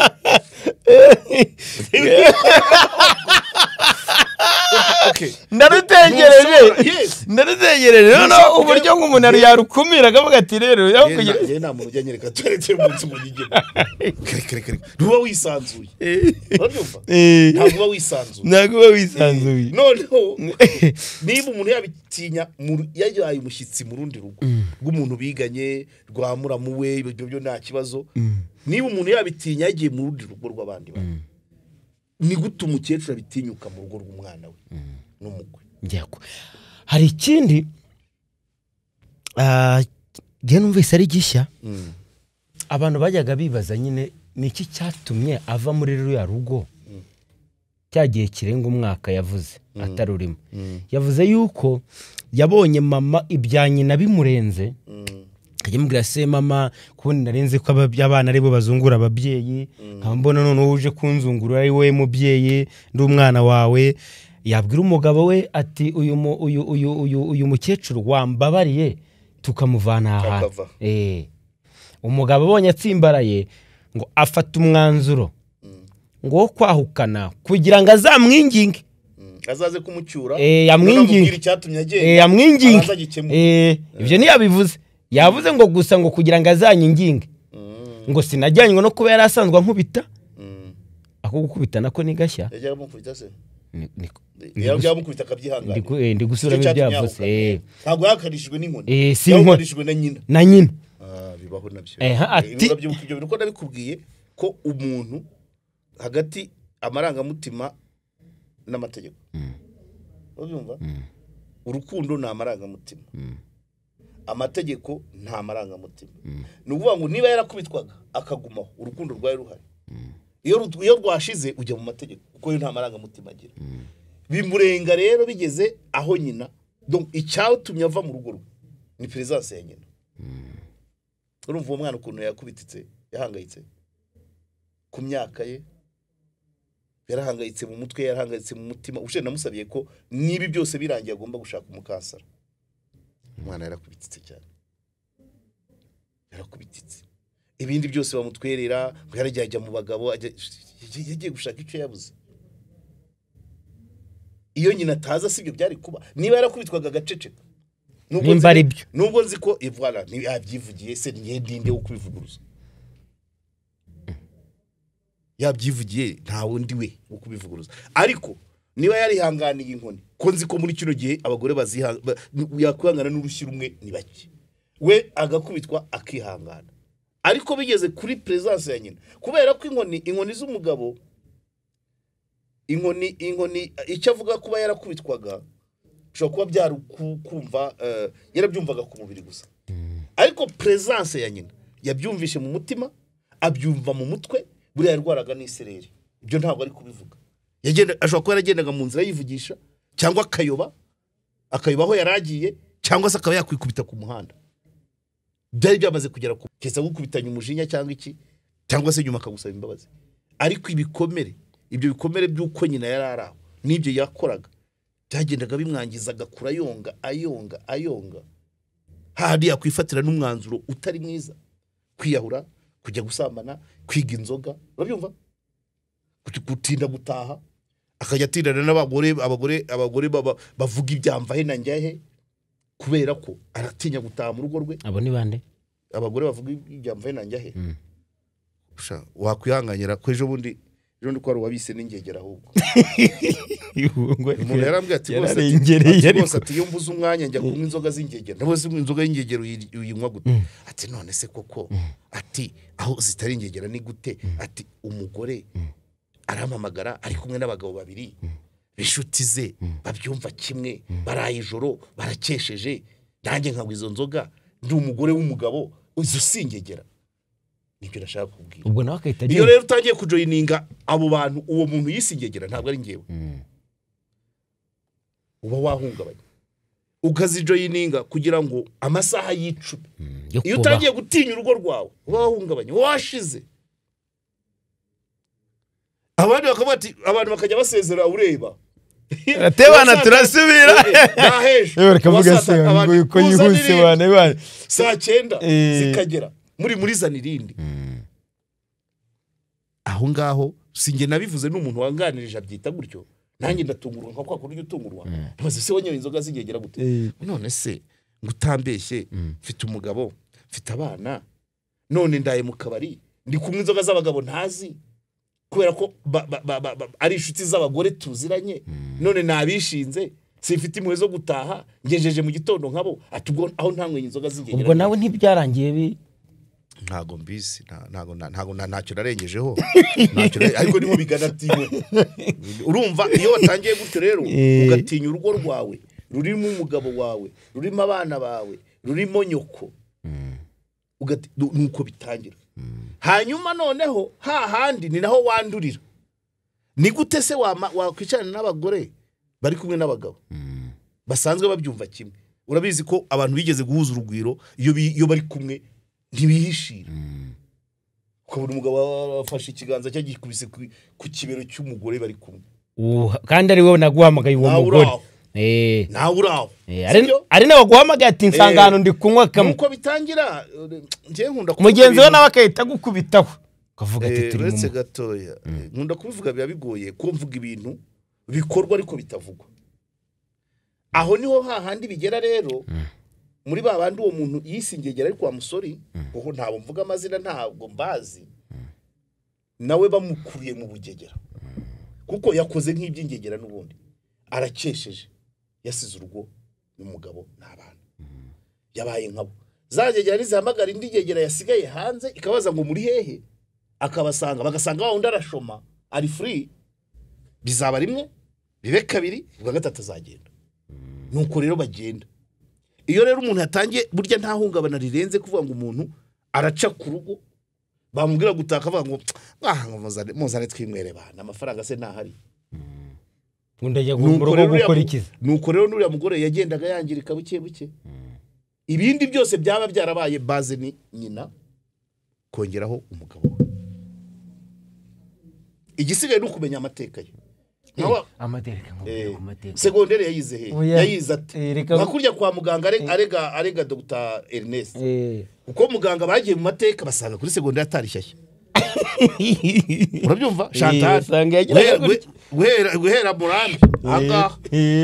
Ndarutegereje noneho uburyo nk'umuntu yarukumira akavuga ati rero njye nta muntu ujya anyereka toilette yo mu nzu ngo nyigemo. Kare ntuba wisanzuye, urabyumva? Ntabwo uba wisanzuye, ntabwo uba wisanzuye. Noneho niba umuntu yabitinya yabaye umushyitsi mu rundi rugo rw'umuntu biganye rwa muramu we, ibyo byo nta kibazo. Niba umuntu yabitinya yagiye mu rundi rugo rw'abandi bantu, ni gute umukecuru abitinyuka mu rugo rw'umwana we n'umukwe? Hari ikindi njye numvise ari gishya, abantu bajyaga bibaza nyine ni iki cyatumye ava muri ruriya rugo cyagiye kirenga umwaka yavuze atarurimo. Yavuze yuko yabonye mama ibya nyina bimurenze, akajya amubwira se mama kubundi narenze ko abana ari bo bazungura ababyeyi, nkaba mbona noneho uje kunzungura ari wowe mubyeyi ndi umwana wawe. Yabwira umugabo we ati uyu mukecuru wambabariye tukamuvana aha. Umugabo abonye atsimbaraye ngo afata umwanzuro ngo wo kwahukana kugira ngo azamwinginge, azaze kumucyura, yamwinginge yamwinginge. Ibyo ntiyabivuze, yavuze ngo gusa ngo kugira ngo azanyinginge, ngo sinajyanywe no kuba yari asanzwe ankubita. Ako gukubita nako ni gashya. Ndi gusubiramo ibyo yavuze. Ntabwo yakarishijwe n'inkoni, si inkoni, yakarishijwe na nyina. Na nyina bibaho nabyo. Urabyuka ibyo bintu ko nabikubwiye ko umuntu hagati amarangamutima n'amategeko. Urabyumva? Urukundo ni amarangamutima, amategeko nta marangamutima. Ni ukuvuga ngo niba yarakubitwaga akagumaho, urukundo rwari ruhari. Iyo rwashize ujya mu mategeko kuko yo nta marangamutima agira. Bimurenga rero bigeze aho nyina, donc icyatumye ava mu rugo rwe ni presence ya nyina. Urumva uwo mwana ukuntu yakubititse, yahangayitse ku myaka ye, yarahangayitse mu mutwe, yarahangayitse mu mutima. Ushe namusabiye ko nibi byose birangiye agomba gushaka umukansara. Umwana yarakubititse cyane, yarakubititse. Ibindi byose bamutwerera ngo yarajya ajya mu bagabo, yagiye gushaka icyo yabuze. Iyo nyina ataza sibyo byari kuba, niba yarakubitwaga agaceceka. Nimba ari byo, nubwo nzi ko voilà yabyivugiye, se niye ndinde wo kubivuguruza. Yabyivugiye nta wundi we wo kubivuguruza. Ariko niba yarihanganiye inkoni, ko nzi ko muri kino gihe abagore yakwihangana n'urushyi rumwe ni bake, we agakubitwa akihangana. Ariko bigeze kuri presence ya nyina, kubera ko inkoni z'umugabo, inkoni icyo avuga kuba yarakubitwaga ushobora kuba byari kumva yarabyumvaga ku mubiri gusa. Ariko presence ya nyina yabyumvishe mu mutima, abyumva mu mutwe. Buriya yarwaraga n'isereri, ibyo ntabwo ari kubivuga. Ashobora kuba yaragendaga mu nzira yivugisha, cyangwa akayoba aho yaragiye, cyangwa se akaba yakwikubita ku muhanda. Byari byamaze kugera ku kesa gukubitanya umujinya cyangwa iki, cyangwa se nyuma akagusaba imbabazi. Ariko ibikomere, ibyo bikomere by'uko nyina yari araho n'ibyo yakoraga byagendaga bimwangiza, agakura ayonga ayonga ayonga, hahandi yakwifatira n'umwanzuro utari mwiza, kwiyahura, kujya gusambana, kwiga inzoga, urabyumva, gutinda gutaha, akajya atindana n'abagore, abagore bavuga ibyamva he na njyahe, kubera ko aratinya gutaha mu rugo rwe. Abo ni bande? Abagore bavuga ibyamva he na njyahe. Wakwihanganyira ko ejo bundi ko ari uwabise n'ingegera ahubwo. Umuntu yarambwiye ati rwose ati iyo mbuze umwanya njya kunywa inzoga z'ingegera. Ndabaza inzoga y'ingegera uyinywa gute? Ati none se koko, ati aho zitari ingegera ni gute? Ati umugore arampamagara ari kumwe n'abagabo babiri b'inshuti ze, babyumva kimwe, baraye ijoro barakesheje, nanjye nkanywa izo nzoga, ndi umugore w'umugabo, izo si ingegera. Nibyo nashaka kubwira. Ubwo nawe akahita agenda. Iyo rero utangiye kujoyininga abo bantu, uwo muntu yisingegera ntabwo ari ngewe, uba wahungabanye, ukazijoyininga kugira ngo amasaha yicumi. Iyo utangiye gutinya urugo rwawe uba wahungabanye, washize. Abandi bakavuga ati abantu bakajya basezera ureba Atebana turasubira. Reka se ngo uko yihuse bane bane saa 9 zikagera muri zana irindi. Aho ngaho sinjye nabivuze n'umuntu wanganirije abyita gutyo, nanjye ndatungurwa nka kwa kurya utungurwa. Maze se wanyoye inzoga zingegera gute? None se ngutambeshye, mfite umugabo, mfite abana, none ndaye mu kabari ndi kumwe inzoga z'abagabo ntazi, kubera ko ari inshuti z'abagore tuziranye, none nabishinze simfite impuhwe zo gutaha, ngejeje mu gitondo nkabo atubwo aho ntanywe inzoga zingegera. Ubwo nawe ntibyarangiye bi ntago mbizi, ntago ntacyo narengejeho, ntacyo, ariko niho bigana atiwe. Urumva iyo watangiye gutyo rero ugatinya urugo rwawe rurimo umugabo wawe, rurimo abana bawe, rurimo nyoko, nuko bitangira. Hanyuma noneho hahandi ni naho wandurira. Ni gute se wakwicarana n'abagore bari kumwe n'abagabo basanzwe babyumva kimwe? Urabizi ko abantu bigeze guhuza urugwiro iyo bari kumwe ntibihishira. Ukabona umugabo afashe ikiganza cye gikubise ku kibero cy'umugore bari kumwe, kandi ari wowe naguhamagaye uwo mugore. Nawe uraho ari nawe waguhamagaye ati nsangano ndi kunywa kamwe. Nuko bitangira. Njye nkunda mugenzi we nawe akahita agukubitaho ukavuga ati turi uretse gatoya. Nkunda kubivuga biba bigoye ko mvuga ibintu bikorwa ariko bitavugwa. Aho niho hahandi bigera rero muri ba bandi uwo muntu yisingegera ariko wa musori, kuko ntabwo mvuga amazina ntabwo mbazi, nawe bamukuriye mu bugegera, kuko yakoze nk'iby'ingegera n'ubundi arakesheje, yasize urugo n'umugabo n'abana, yabaye nkabo. Zagegera nizihamagara indi gegera yasigaye hanze ikabaza ngo muri hehe, akabasanga bagasanga wa undi arashoma ari free, bizaba rimwe bibe kabiri, ubwa gatatu azagenda. Nuko rero bagenda. Iyo rero umuntu yatangiye burya nta hungabana rirenze kuvuga ngo umuntu araca ku rugo Bamubwira gutaka avuga ngo ah muzane twimwere bana amafaranga se ntahari. Ndajya mu rugo gukora ikiza. Nuko rero nuriya mugore yagendaga yangirika buke buke. Ibindi byose byaba byarabaye base ni nyina kongeraho umugabo we. Igisigaye ni ukumenya amateka ye. Amateka ku mateka. Segondere yayize he? Yayize ate? Nka kwa muganga arega Dr. Ernest. Uko muganga bagiye mu mateka basanga kuri segondere atari shyashya. Urabyumva? Chantal guhera murambi aha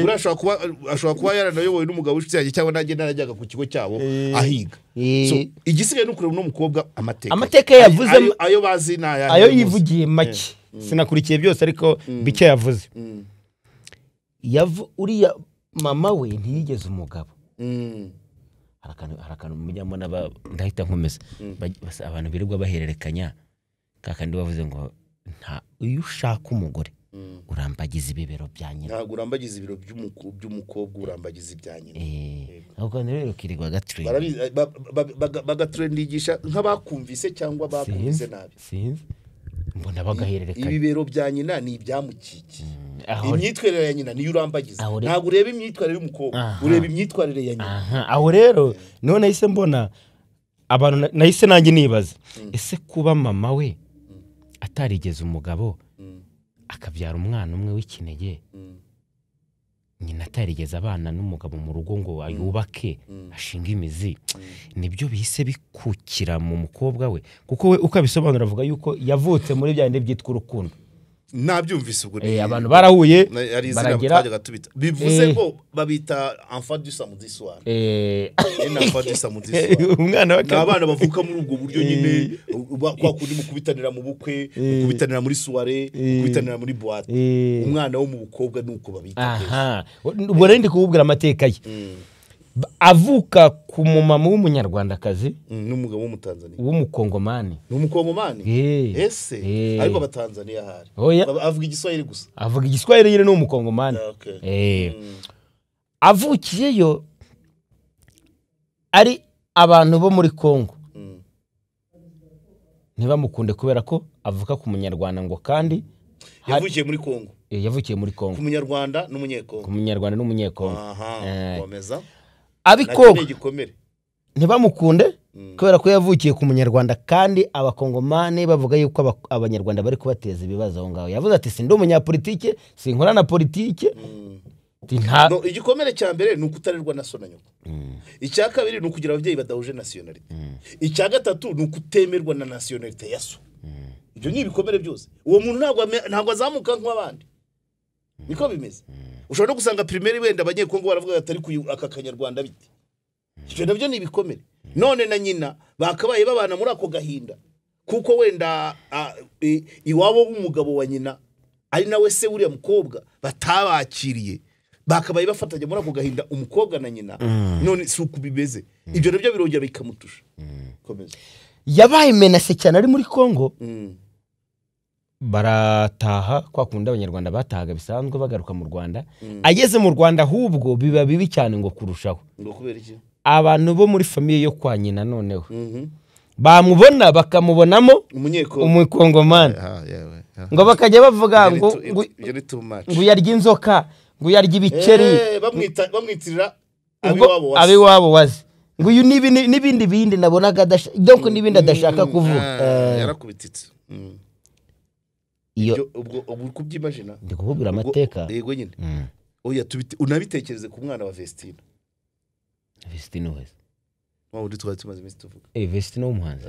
urashobora kuba yaranayobowe n'umugabo w'inshuti yanjye cyangwa nanjye narajyaga ku kigo cyabo ahiga. So igisigaye ni ukureba uno mukobwa amateka. Amateka yavuze ayo bazi naya ayo yivugiye make. Sinakurikiye byose ariko bike yavuze. Uriya mama we ntiyigeze umugabo. Harakanu mujya mbona ndahita nkomeza. Abantu birirwa bahererekanya kakandi bavuze ngo nta uyu ushaka umugore urambagiza ibibero bya nyina. Ntabwo urambagiza ibiro by'umukobwa urambagiza ibya nyina. Ahubwo rero kirirwa gatrend. Bagatrendigisha nk'abakumvise cyangwa bakumvise nabi. Sinzi. Mbona bagahererekanya. Ibibero bya nyina ni ibyamukikiye. Imyitwarire ya nyina niyo urambagiza. Ntabwo ureba imyitwarire y'umukobwa, ureba imyitwarire ya nyina. Aho rero none nahise mbona abantu nahise nanjye nibaza ese kuba mama we atarigeze umugabo akabyara umwana umwe w'ikinege nyina atarigeze abana n'umugabo mu rugo ngo ayubake ashinga imizi nibyo bihise bikukira mu mukobwa we kuko we ukabisobanura avuga yuko yavutse muri bya bindi byitwa urukundo. Nabyumvise ubwo abantu barahuye baragera bivuze ko babita enfant du samedi soir. Enfant du samedi soir. Umwana wa abana bavuka muri ubwo buryo nyine kwa kundi mukubitanira mu bukwe, mukubitanira muri soirée, mukubitanira muri boîte. Umwana wo mu bukobwa nuko babita. Aha. Ubwo rero ndi kububwira amateka ye. Avuka ku mumama w'umunyarwandakazi n'umugabo w'umutanzania w'umukongomani. N'umukongomani? Ese ariko abatanzania hari avuga igiswahili gusa. Avuga igiswahili nyine n'umukongomani. Avukiyeyo ari abantu bo muri Kongo ntibamukunde kubera ko avuka ku munyarwanda ngo kandi yavukiye muri Kongo. Yavukiye muri Kongo ku munyarwanda n'umunyekongo. Ku munyarwanda n'umunyekongo. Aha, komeza. Abiko ntibamukunde kubera ko yavukiye ku munyarwanda kandi abakongomane bavuga yuko abanyarwanda bari kubateza ibibazo aho ngaho. Yavuze ati sindi umunyapolitike, sinkora na politike. No, igikomere cya mbere ni ukutarerwa na so na nyoko. Icya kabiri ni ukugira ababyeyi badahuje nationality. Icya gatatu ni ukutemerwa na nationality ya so. Ibyo ni ibikomere byose. Uwo muntu ntabwo azamuka nk'abandi. Niko bimeze. Ushobora no gusanga primaire wenda abanyekongo baravuga atari ku aka kanyarwanda biti. Ibyo nabyo ni ibikomere. None na nyina bakabaye babana muri ako gahinda kuko wenda iwabo w'umugabo wa nyina ari nawe se uriya mukobwa batabakiriye bakabaye bafatanya muri ako gahinda umukobwa na nyina. None si uko bimeze. Ibyo nabyo birongera bikamutusha. Komeza. Yabaye menase cyane ari muri Kongo. Barataha kwa kunda abanyarwanda batahaga bisanzwe bagaruka mu Rwanda. Ageze mu Rwanda ahubwo biba bibi cyane ngo kurushaho. Ngo kubera iki? Abantu bo muri famille yo kwa nyina noneho bamubona bakamubonamo umukongomani. Ngo bakajya bavuga ngo ngo yarya inzoka, ngo yarya ibikeri, bamwitirira abiwabo wazi. Ngo uyu n'ibindi bindi nabonaga donc n'ibindi adashaka kuvuga. Yarakubititse. Iyo ubwo kubyimagina ndi kukubwira amateka. Yego nyine. Oya unabitekereze ku mwana wa Vestine. Vestine wese wa undi twari tumaze iminsi tuvuga. Vestine w'umuhanzi.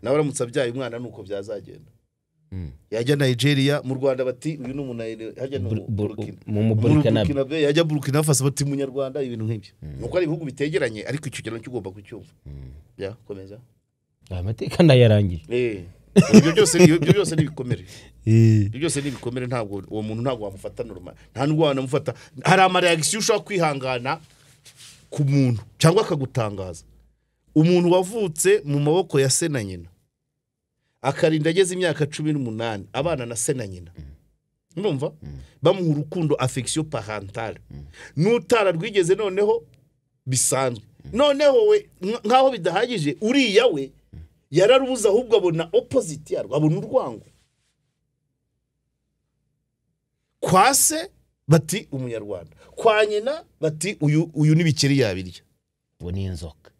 Nawe aramutse abyaye umwana nuko byazagenda. Yajya Nigeria mu Rwanda bati uyu ni hajya mu Burkina yajya Burkina Faso bati munyarwanda ibintu nk'ibyo. Nuko ari ibihugu bitegeranye ariko icyo kintu kigomba kucyumva. Ya komeza. Amateka ndayarangiye. Ibyo byose ni ibikomere. Ibyo byose ni ibikomere ntabwo uwo muntu ntabwo wamufata normal. Nta nubwo wanamufata. Hari ama reaction ushobora kwihangana ku muntu cyangwa akagutangaza. Umuntu wavutse mu maboko ya se na nyina akarinda ageze imyaka 18 abana na se na nyina. Ndumva bamuha urukundo affection parentale. Nutara rwigeze noneho bisanzwe. Noneho we nkaho bidahagije uriya we Yararubuza ahubwo abona opposite yarwo, abona urwango. Kwa se bati umunyarwanda, kwa nyina bati uyu n'ibikeri yabirya. Ubu ni inzoka.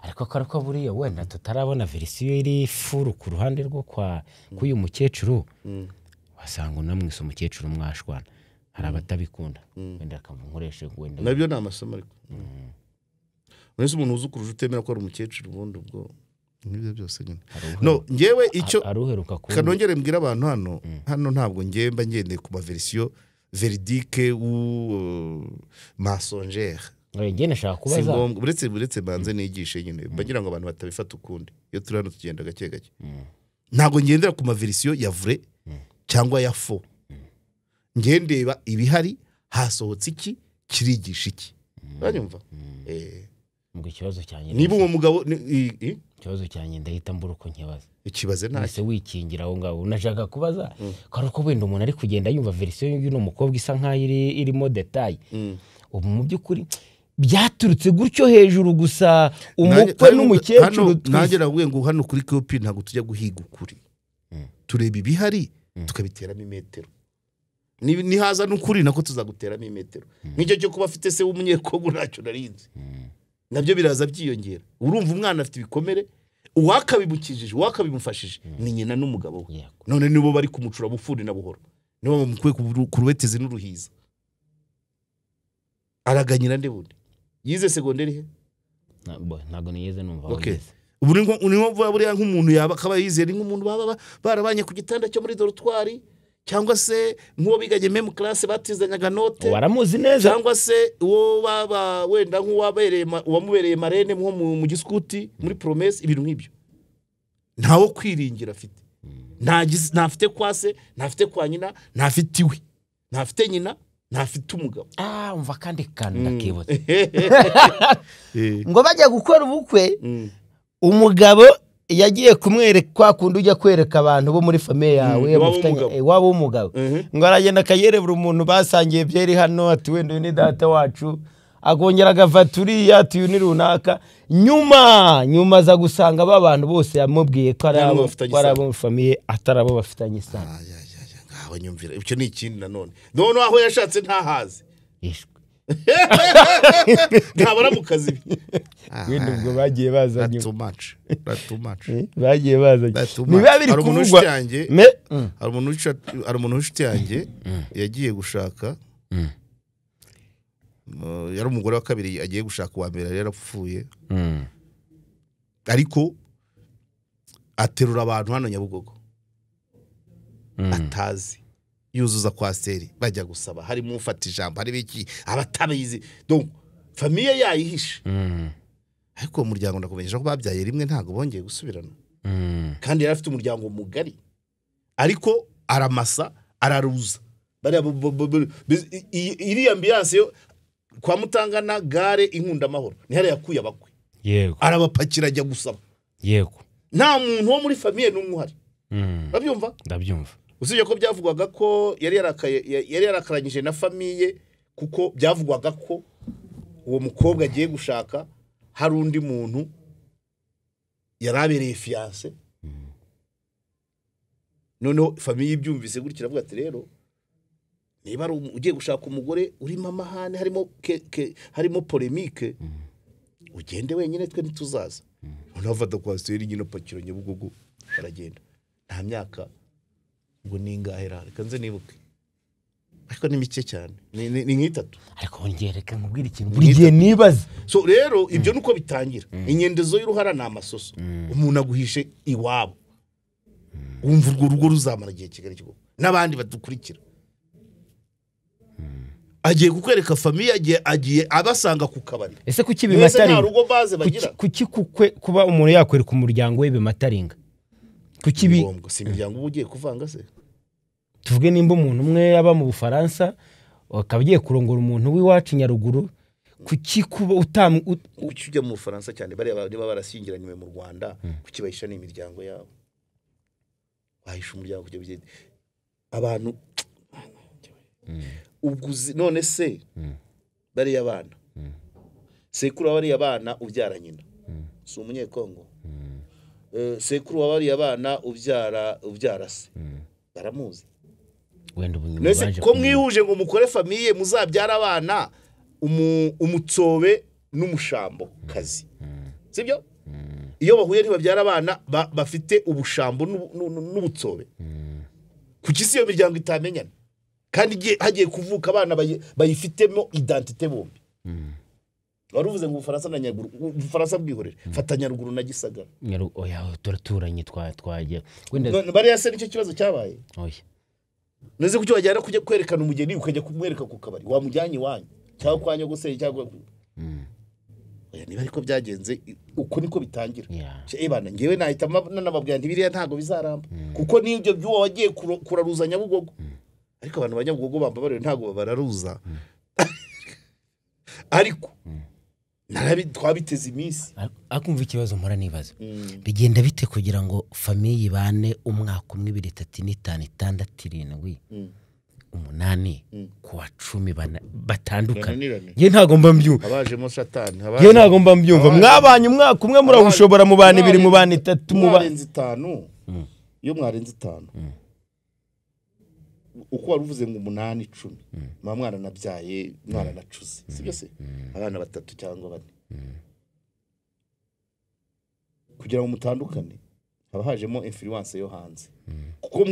Ariko ko buriya wenda tutarabona verisiyo iri furu ku ruhande rwo kwa k'uyu mukecuru, wasanga unamwise umukecuru mwashwana. Hari abatabikunda wenda akamva nkoreshe wenda nabyo ni amasomo. Ariko uretse umuntu uzi kurusha utemera ko ari umukecuru, ubundi ubwo nibyo byose nyine. No ngewe icyo aruheruka ku kanongere mbwira abantu hano ntabwo ngewe mba ngendeye ku ma version véridique ou mensongère. Njye nashaka Si kubaza ngombwa, uretse banze nigishe nyine, bagira ngo abantu batabifata ukundi. Iyo turi hano tugenda gake gake. Ntabwo ngendera ku ma version ya vrai cyangwa ya faux. Ngewe ndeba ibihari, hasohotse iki, kirigisha iki, uranyumva? Ngo ikibazo cyanjye Niba uwo mugabo ikibazo cyanjye ndahita mbura uko nkibaza. Ikibaze ntacyo. Ese wikingira aho ngaho unashaka kubaza ko ari uko wenda umuntu ari kugenda yumva verisiyo y'uno mukobwa isa nkaho irimo détails. Ubu mu by'ukuri byaturutse gutyo hejuru gusa, umukwe n'umukecuru Nanjye navuye ngo hano kuri kopi ntabwo tujya guhiga ukuri, tureba ibihari tukabiteramo imetero. Nihaza n'ukuri nako tuzaguteramo imetero. Nk'icyo cyo kuba afite se w'umunyekongo ntacyo narinzi, nabyo biraza byiyongera. Urumva umwana afite ibikomere, uwakabimukijije, uwakabimufashije ni nyina n'umugabo we. None nibo bari kumucura bufuni na buhoro, nibo bamukuye ku rubetezi n'uruhiza. Araganyira nde bundi? Yize segonderi he? Ntabwo nigeze numva aho yize. Ubu ni nko buriya nk'umuntu yaba akaba yizeye, ni nk'umuntu baba barabanye ku gitanda cyo muri dortoir, cyangwa se nk'uwo biganye même classe batizanyaga note, waramuzi neza, cyangwa se uwo baba wenda nk'uwabereye uwamubereye marraine nko mu giskuti muri promesse, ibintu nk'ibyo. Ntawo kwiringira afite, ntafite kwa se, ntafite kwa nyina, ntafite iwe, ntafite nyina, ntafite umugabo. Ah, umva kandi kantu ndakibutse. Ngo bajya gukora ubukwe, umugabo yagiye kumwereka kwa kundi ujya kwereka abantu bo muri famille yawe Iwabo mufitanye- w'umugabo. Iwabo w'umugabo. Ngo aragenda akayerebera umuntu basangiye byeri hano, ati wenda uyu ni data wacu, akongera agafata uriya, ati uyu ni runaka. Nyuma aza gusanga ba bantu bose yamubwiye ko ari Nta n'umwe abo bafitanye ko ari isano. abo mu famille atari abo bafitanye isano. Ay, ay, ay, ay, ngaho nyumvira, icyo ni ikindi nanone. None aho yashatse ntahazi. Yishwe. Ntabara mu kazi ibi. Wenda ubwo bagiye baza That's nyuma. too much. That's too much. Bagiye baza. That's too much. Niba biri Hari umuntu kuvugwa w'inshuti yanjye me hari umuntu w'inshuti yanjye yagiye gushaka. Yari umugore wa kabiri agiye gushaka, uwa mbere yari yarapfuye, ariko aterura abantu hano Nyabugogo atazi, yuzuza coaster, bajya gusaba, harimo ufata ijambo, harimo iki, abatabizi. Donc famille yayihishe, ariko uwo muryango ndakumenyesha ko babyaye rimwe, ntabwo bongeye gusubirana. Kandi yari afite umuryango mugari, ariko aramasa araruza. Bariya iriya ambiance yo kwa Mutangana gare Inkundamahoro ni hariya yakuye abakwe, arabapakira ajya gusaba, nta muntu wo muri famille n'umwe uhari. Urabyumva? Ndabyumva. Usibye ko byavugwaga ko yari yarakaye, yari yarakaranyije na famille, kuko byavugwaga ko uwo mukobwa agiye gushaka hari undi muntu yari abereye fiancé. Noneho famille ibyumvise gutya iravuga ati rero niba ari ugiye gushaka umugore urimo amahane, harimo harimo polémique, ugende wenyine, twe ntituzaza. Noneho afata coaster nyine apakira Nyabugogo baragenda. Nta myaka ubwo ni ingahe ra? Reka nze nibuke, ariko ni mike cyane, ni nk'itatu. Ariko njye reka nkubwire ikintu buri gihe nibaza. So rero ibyo nuko bitangira. Inyendezo y'uruhara ni amasoso. Umuntu aguhishe iwabo, wumva urwo rugo ruzamara igihe kigali kigo n'abandi badukurikira? Agiye kukwereka famille, agiye abasanga ku kabari. Ese kuki Mwese nta bimataringa? rugo baze bagira. Kuki kukwe kuba umuntu yakwereka umuryango we bimataringa? Kuki Ni ngombwa, si imiryango uba ugiye kuvanga se? Tuvuge nimba umuntu umwe aba mu Bufaransa akaba agiye kurongora umuntu w'iwacu i Nyaruguru, kuki kuba Kuki ujya mu Bufaransa cyane? Bariya niba barashyingiranywe mu Rwanda, kuki bahisha n'imiryango yabo? Wahisha umuryango kugira bigende abantu ubwo uzi. None se bariya bana, sekuru wa bariya bana ubyara nyina Si umunyekongo? Sekuru wa bariya bana ubyara se baramuzi. Wenda ubu nyuma baje ko mwihuje ngo mukore famille muzabyara abana umutsobe n'umushambo kazi, sibyo? Iyo bahuye ntibabyara abana bafite ubushambo n'ubutsobe. Kuki si iyo miryango itamenyana kandi hagiye kuvuka abana bayifitemo identité bombi? Wari uvuze ngo Ubufaransa na Nyaruguru, Ubufaransa bwihorere, fata Nyaruguru na Gisagara. Oya, turaturanye twagiye. Wenda bariya se nicyo kibazo cyabaye? Oya. Neze kuki wajyana kujya kwerekana umugeni ukajya kumwereka ku kabari wamujyanye iwanyu cyangwa kwa nyogoseri cyangwa oya, niba ariko byagenze uko niko bitangira. Ebana ngewe nahita nanababwira nti biriya ntago bizaramba kuko nibyo by'uwo wagiye kuraruza Nyabugogo. Ariko abantu ba Nyabugogo bambabarire ntago bararuza. Ariko twabiteze iminsi. Akumva ikibazo mpora nibaza, bigenda bite kugira ngo famille ibane umwaka umwe 2 3 4 5 6 7 8 kuwa 10 batandukana? Nge ntago mba mbyumva. Abajemo satani, nge ntago mba mbyumva. Mwabanye umwaka umwe murawushobora mu bana 2 mu bana 3 mu barenze 5. Iyo mwarenze 5 uko wari uvuze ngo 8 10 mwa mwana nabyaye mwana nacuze, sibyo se? Abana 3 cyangwa 4 kugira ngo mutandukane haba hajemo influence yo hanze. Kuko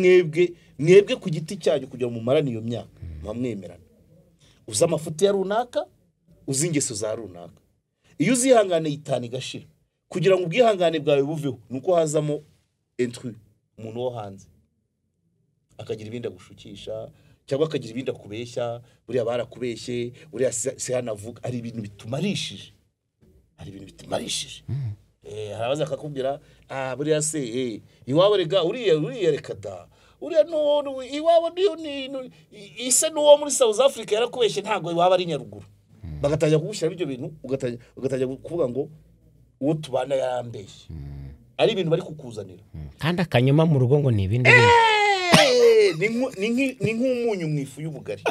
mwebwe ku giti cyanyu kugira ngo mumarane iyo myaka mwamwemerana, uza amafuti ya runaka, uzi ingeso za runaka, iyo uzihangane itani igashira kugira ngo ubwihangane bwawe buveho nuko hazamo intrus, umuntu wo hanze akagira ibindi agushukisha cyangwa akagira ibindi akubeshya. Buriya barakubeshye, buriya se hanavuga ari ibintu bitumarishije, ari ibintu bitumarishije. Harabaza akakubwira buriya se iwabo rega uriya reka da uriya no iwabo ni ise n'uwo muri South Africa yarakubeshye ntago iwabo ari Nyaruguru. Bagatangira kugushyira ibyo bintu ugatangira kuvuga ngo uwo tubana yarambeshye, ari ibintu bari kukuzanira. Kandi akanyuma mu rugo ngo ni ibindi ni nk'umunyu mu ifu y'ubugari.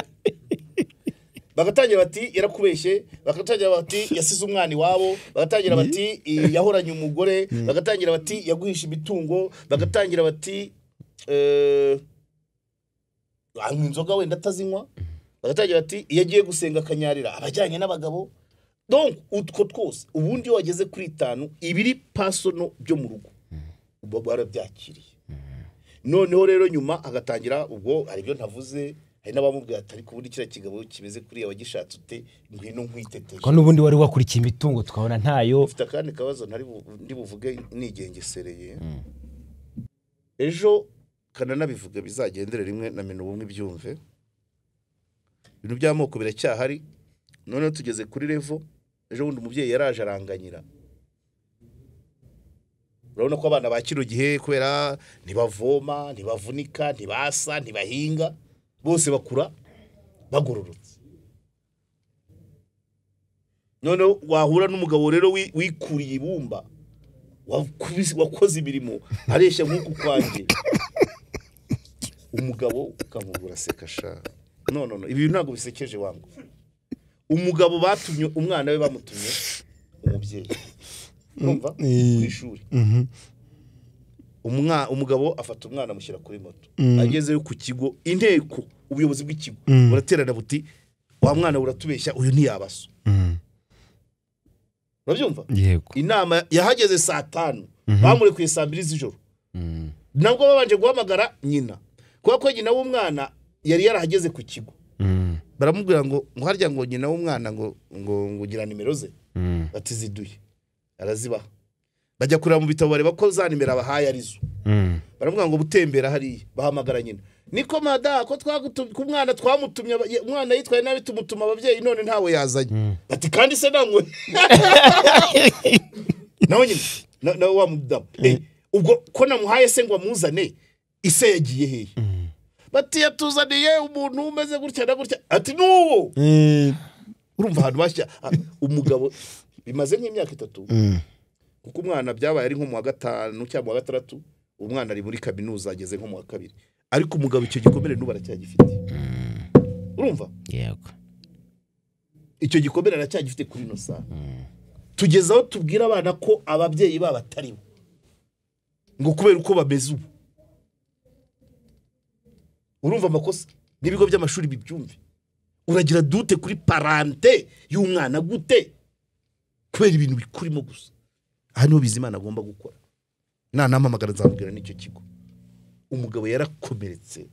Bagatangira bati yarakubeshye, bagatangira bati yasize umwana iwabo, bagatangira bati yahoranye umugore, bagatangira bati yaguhisha imitungo, bagatangira bati anywa inzoga wenda atazinywa, bagatangira bati iyo agiye gusenga akanyarira abajyanye n'abagabo. Donc utwo twose ubundi iyo wageze kuri 5 ibiri personal byo mu rugo uba warabyakiriye. Noneho rero nyuma agatangira ubwo ari byo ntavuze, hari n'abamubwira ati ariko ubundi kiriya kigabo kimeze kuriya wagishatse ute, ngwino nkwiteteje. Ko n'ubundi wari wakurikiye imitungo tukabona ntayo. Ufite akandi kabazo ntari ndi buvuge nigengesereye. Ejo kananabivuga bizagendere rimwe na mena ubumwe byumve. Ibintu by'amoko biracyahari. Noneho tugeze kuri level ejo bundi umubyeyi yaraje aranganyira. Urabona ko abana ba kino gihe kubera ntibavoma, ntibavunika, ntibasa, ntibahinga, bose bakura bagororotse. None wahura n'umugabo rero wikuriye ibumba, wakoze imirimo areshya nk'uku kwanjye, umugabo ukamubura seka sha. No no no, ibi ntabwo bisekeje wangu. Umugabo batumye umwana we, bamutumye umubyeyi numva ku ishuri. Umugabo afata umwana amushyira kuri moto, agezeyo ku kigo, inteko ubuyobozi bw'ikigo buraterana buti wa mwana uratubeshya uyu ntiyabaso. Urabyumva? Yego. Inama yahageze saa 5 bamurekuye saa 2 z'ijoro. Nabwo babanje guhamagara nyina kubera ko nyina w'umwana yari yarahageze ku kigo. Baramubwira ngo harya ngo nyina w'umwana ngo ngo gira nimero ze, bati ziduye, arazibaha. Bajya kureba mu bitabo bareba ko za nimero abahaye arizo. Baramubwira ngo butembera hariya, bahamagara nyina. Niko mada ko twagutumye umwana, twamutumye umwana yitwaye nabi tumutuma ababyeyi none ntawe yazanye. Bati kandi se nangwe nawe nyine nawe wa mudamu ubwo ko namuhaye se ngo amuzane, ise yagiye hehe? Bati yatuzaniye umuntu umeze gutya na gutya. Ati nuwo. Urumva ahantu bashya umugabo bimaze nk'imyaka 3 kuko umwana byabaye ari nko mu wa 5 cyangwa mu wa 6, umwana ari muri kaminuza ageze nko mu wa 2, ariko umugabo icyo gikomere n'ubu aracyagifite. Urumva? Yego. Icyo gikomere aracyagifite kuri no saha. Tugeze aho tubwira abana ko ababyeyi babo atari bo, ngo kubera uko bameze ubu. Urumva amakosa n'ibigo by'amashuri bibyumve. Uragira dute kuri parente y'umwana gute kubera ibintu bikurimo gusa? Aha niho Bizimana agomba gukora. Nanampamagara nzamubwira n'icyo kigo. Umugabo yarakomeretse,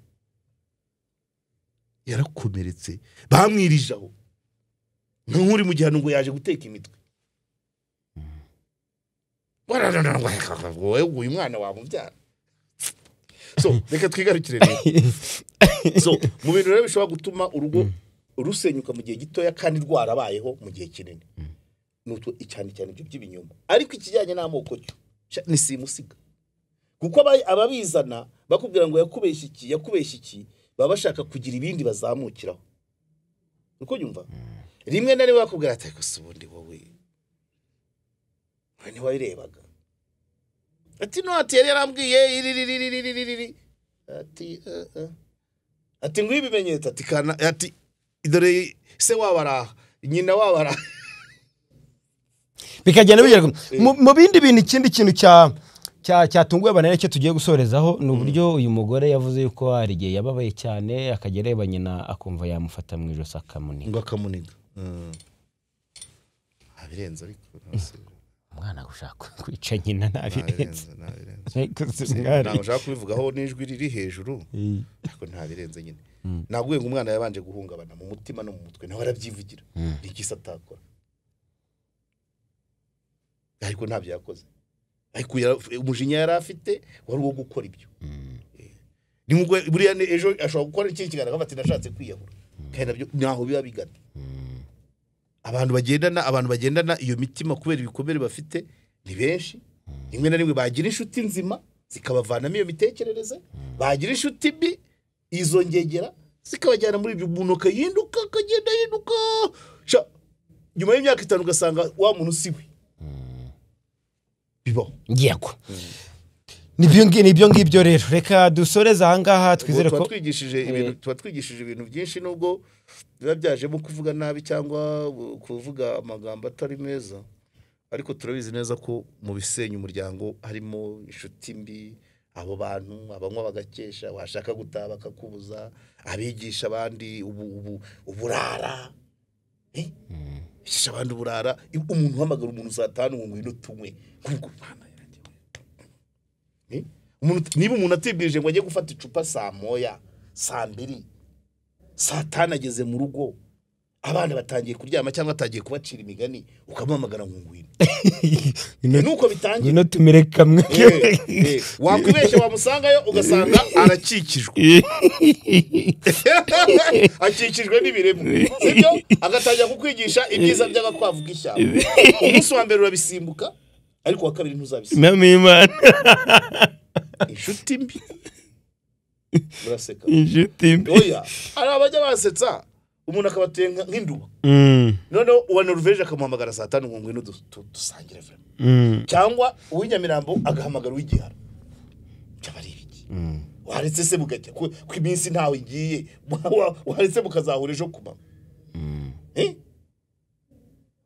yarakomeretse, bamwirije aho nk'uri mu gihano ngo yaje guteka imitwe. Uyu mwana wamubyara. So reka twigarukire rero. So mu bintu rero bishobora gutuma urugo rusenyuka mu gihe gitoya kandi rwarabayeho mu gihe kinini, nutwo cyane cyane ibyo by'ibinyoma. Ariko ikijyanye n'amoko cyo ni simusiga, kuko ababizana bakubwira ngo yakubeshya iki, yakubeshya iki, baba bashaka kugira ibindi bazamukiraho. Uko nyumva rimwe na rimwe bakubwira ati ariko se ubundi wowe ntiwabirebaga, ati no, ati yari yarambwiye iri, ati ati ngo ibimenyetso, ati kana, ati dore se wabara nyina wabara, bikagenda bigera mu bindi bintu. Ikindi kintu cyatunguye abantu cyo tugiye gusorezaho ni uburyo uyu mugore yavuze yuko hari igihe yababaye cyane akajya areba nyina akumva yamufata mu ijosi akamuniga. Ngo akamuniga. Abirenze ariko umwana gushaka kwica nyina ntabirenze. Ntabwo nshaka kubivugaho n'ijwi riri hejuru, ariko ntabirenze nyine. Nabwiye ngo umwana yabanje guhungabana mu mutima no mu mutwe, nawe arabyivugira. Ni iki atakora? Ariko ntabyo yakoze. Ariko umujinya yari afite wari uwo gukora ibyo. Ni nkuko buriya ejo ashobora gukora ikindi kiganiro ati nashatse kwiyahura, kandi nabyo ntaho biba bigana. Abantu bagendana iyo mitima kubera ibikomere bafite ni benshi. Rimwe na rimwe bagira inshuti nzima zikabavanamo iyo mitekerereze, bagira inshuti mbi izo ngegera zikabajyana muri ibyo. Umuntu akahinduka, akagenda yinuka, nyuma y'imyaka 5 ugasanga wa muntu siwe. Bibaho. Yego. Nibyo ngibyo rero. Reka dusoreze aha ngaha, twizere ko tuba twigishije ibintu byinshi, nubwo biba byajemo kuvuga nabi cyangwa kuvuga amagambo atari meza, ariko turabizi neza ko mu bisenya umuryango harimo inshuti mbi, abo bantu abanywa bagakesha, washaka gutaha bakakubuza, abigisha abandi uburara, bigisha abandi uburara. Umuntu uhamagara umuntu saa 5 ngo ngwino tunywe, niba umuntu atibwirije ngo ajye gufata icupa saa 1, saa 2, saa 5 ageze mu rugo, abana batangiye kuryama cyangwa atagiye kubacira imigani, ukamuhamagara ngo ngwino. Nuko bitangiye ngwino tumere kamwe. Wakwibeshya wamusangayo ugasanga arakikijwe, akikijwe n'ibiremwa, sibyo? Agatangira kukwigisha ibyiza by'agakwavu k'ishyamba. Umunsi wa mbere urabisimbuka, ariko wa kabiri ntuzabisimbuka. Inshuti mbi. Muraseka. Inshuti mbi. Oya, hari abajya basetsa umuntu akabateye nk'induba. Noneho uwa Norvège akamuhamagara saa 5 ngo ngwino dusangire vraiment. Cyangwa uw'inyamirambo agahamagara uw'igihara. Cyaba ari ibiki? Waretse se bugacya ku iminsi ntawe igiye, waretse mukazahura ejo kuma.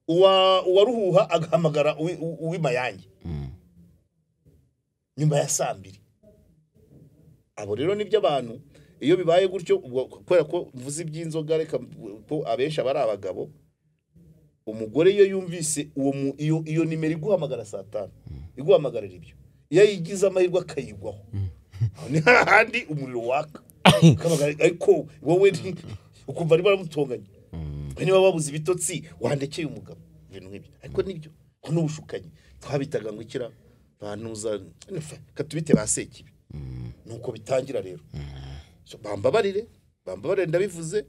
Uwa Ruhuha agahamagara uw'imayange. Nyuma ya saa 2. Abo rero nibyo abantu iyo bibaye gutyo, kubera ko mvuze iby'inzoga, reka ko abenshi abari abagabo, umugore iyo yumvise iyo nimero iguhamagara saa 5 iguhamagarira ibyo, iyo yigize amahirwe akayigwaho, ni hahandi umuriro waka, ariko wowe ukumva ari baramutonganya, niba babuze ibitotsi wandekeye umugabo, ibintu nk'ibyo. Ariko nibyo ko n'ubushukanyi twabitaga ngo ikira bantuza katubite ba sekibi. Nuko bitangira rero. So bambabarire ndabivuze,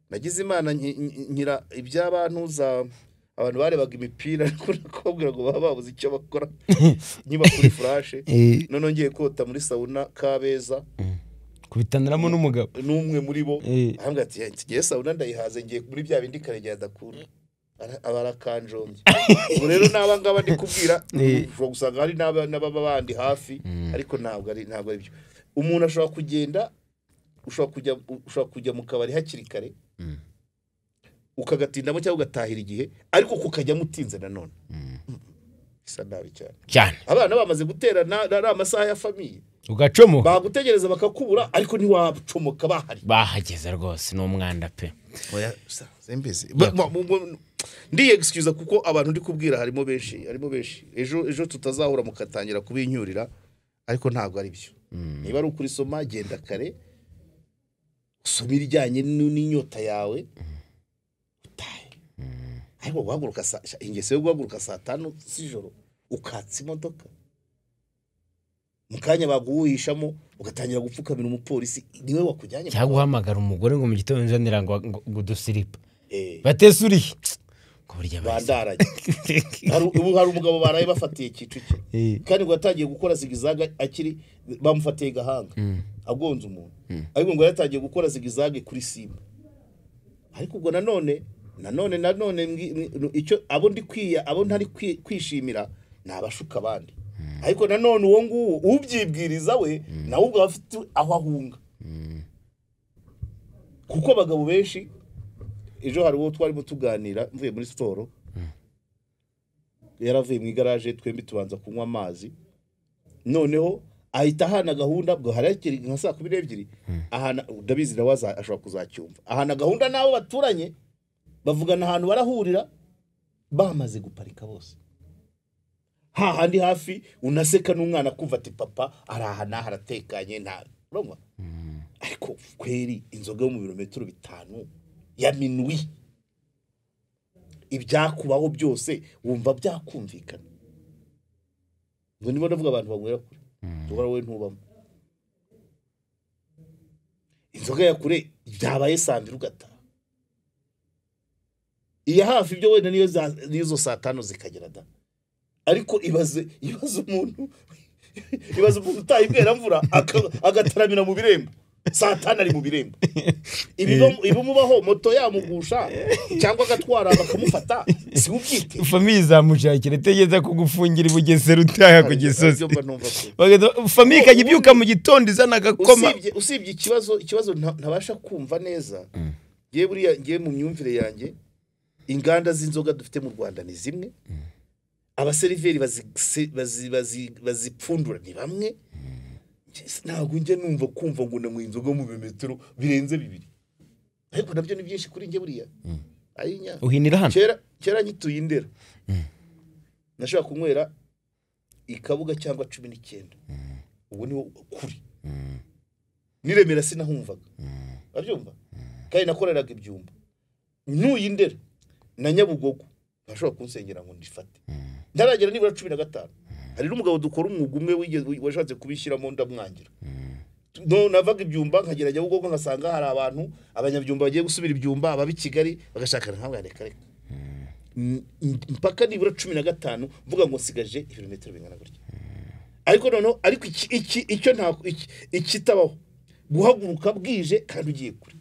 nagize Imana nkira iby'abantuza abantu barebaga imipira, ariko nakobwira ngo baba babuze icyo bakora niba kuri flash. None ngiye kota muri sauna Kabeza kubitaniramo n'umugabo n'umwe muri bo, ahambwa ati ngiye sauna ndayihaze, ngiye muri bya bindi Karegeya adakunda, abarakanjombye. Ubu rero n'aba ngaba ndi kubwira, ushobora gusanga hari n'ababa bandi hafi, ariko ntabwo ari byo. Umuntu ashobora kugenda, ushobora kujya mu kabari hakiri kare, ukagatindamo cyangwa ugatahira igihe, ariko kukajyamo utinze nanone. Bisa nabi cyane. Cyane. Abana bamaze guterana ari amasaha ya famille. Ugacomoka. Bagutegereza bakakubura ariko ntiwacomoka bahari. Bahageze rwose ni umwanda pe. Oya sembeze. Ndi excuse kuko abantu ndi kubwira harimo benshi, Ejo tutazahura mukatangira kubinyurira, ariko ntabwo ari byo. Niba ari ukuri soma genda kare, usome irijyanye n'inyota yawe. Utahe. Ariko guhaguruka ingeso yo guhaguruka saa 5 z'ijoro ukatsa imodoka. Mukanya baguhishamo ugatangira gupfukamira umupolisi niwe wakujyanye. Cyangwa guhamagara umugore ngo mu gitondo nzanira ngo dusiripa. Batesuri. Ko burya bandaranye. Ubu hari umugabo baraye bafatiye Kicukiro. Kandi ngo yatangiye gukora zigizaga akiri bamufatiye Gahanga. Agonze umuntu. Ariko ngo yatangiye gukora zigizage kuri Simba. Ariko ubwo nanone icyo abo ndi kwiya abo ntari kwishimira nabashuka abandi. Ariko nanone uwo nguwo ubyibwiriza we nawe ubwo afite aho ahunga. Kuko abagabo benshi ejo hari uwo twarimo tuganira mvuye muri siporo, yaravuye mu igaraje twembi tubanza kunywa amazi, noneho ahita ahana gahunda bwo harakiri nka saa 12 ahana ndabizi nawe ashobora kuzacyumva, ahana gahunda nabo baturanye bavugana ahantu barahurira bamaze guparika bose hahandi hafi, unaseka n'umwana kumva ati papa araha naha aratekanye nta urumva. Ariko kweri inzoga yo mu birometero 5 ya minuwi ibyakubaho byose wumva byakumvikana. Ngo niba ndavuga abantu banywera kure, duhora we ntubamo inzoga ya kure byabaye saa 2 ugataha, iya hafi ibyo wenda niyo saa 5 zikagera da. Ariko ibaze umuntu utayibwera mvura agataramira mu birembo saa 5 ari mu birembo, ibimubaho moto yamugusha cyangwa agatwara bakamufata, si ubyite famille zamushakira itegeza kugufungira Bugesera utaha ku Gisozi, famille ikajya ibyuka mu gitondo izana agakoma. Usibye ikibazo ntabasha kumva neza, ngiye buriya ngiye mu myumvire yanjye, inganda z'inzoga dufite mu Rwanda ni zimwe, abaseriveri bazipfundura ni bamwe. Ntabwo njye numva kumva ngo nanywa inzoga mu bimetero birenze 2, ariko nabyo ni byinshi kuri njye buriya. Ayinya uhinira hano kera nyituye Indera nashobora kunywera ikabuga cyangwa 19, ubu niho kuri niremera sinahumvaga, abyumva kandi nakoreraga ibyumba ntuye Indera na Nyabugogo ntashobora kunsengera ngo ndifate ndaragera nibura 15. Hari n'umugabo dukora umwuga umwe wigeze washatse kubishyiramo ndamwangira. No navaga ibyumba nkagera Nyabugogo ngasanga hari abantu abanyabyumba bagiye gusubira ibyumba ababi Kigali bagashakana ntabwo reka reka. Mpaka nibura 15 mvuga ngo nsigaje ibirometero bingana gutya. Ariko noneho ariko iki icyo nta ikitabaho guhaguruka bwije kandi ugiye kure.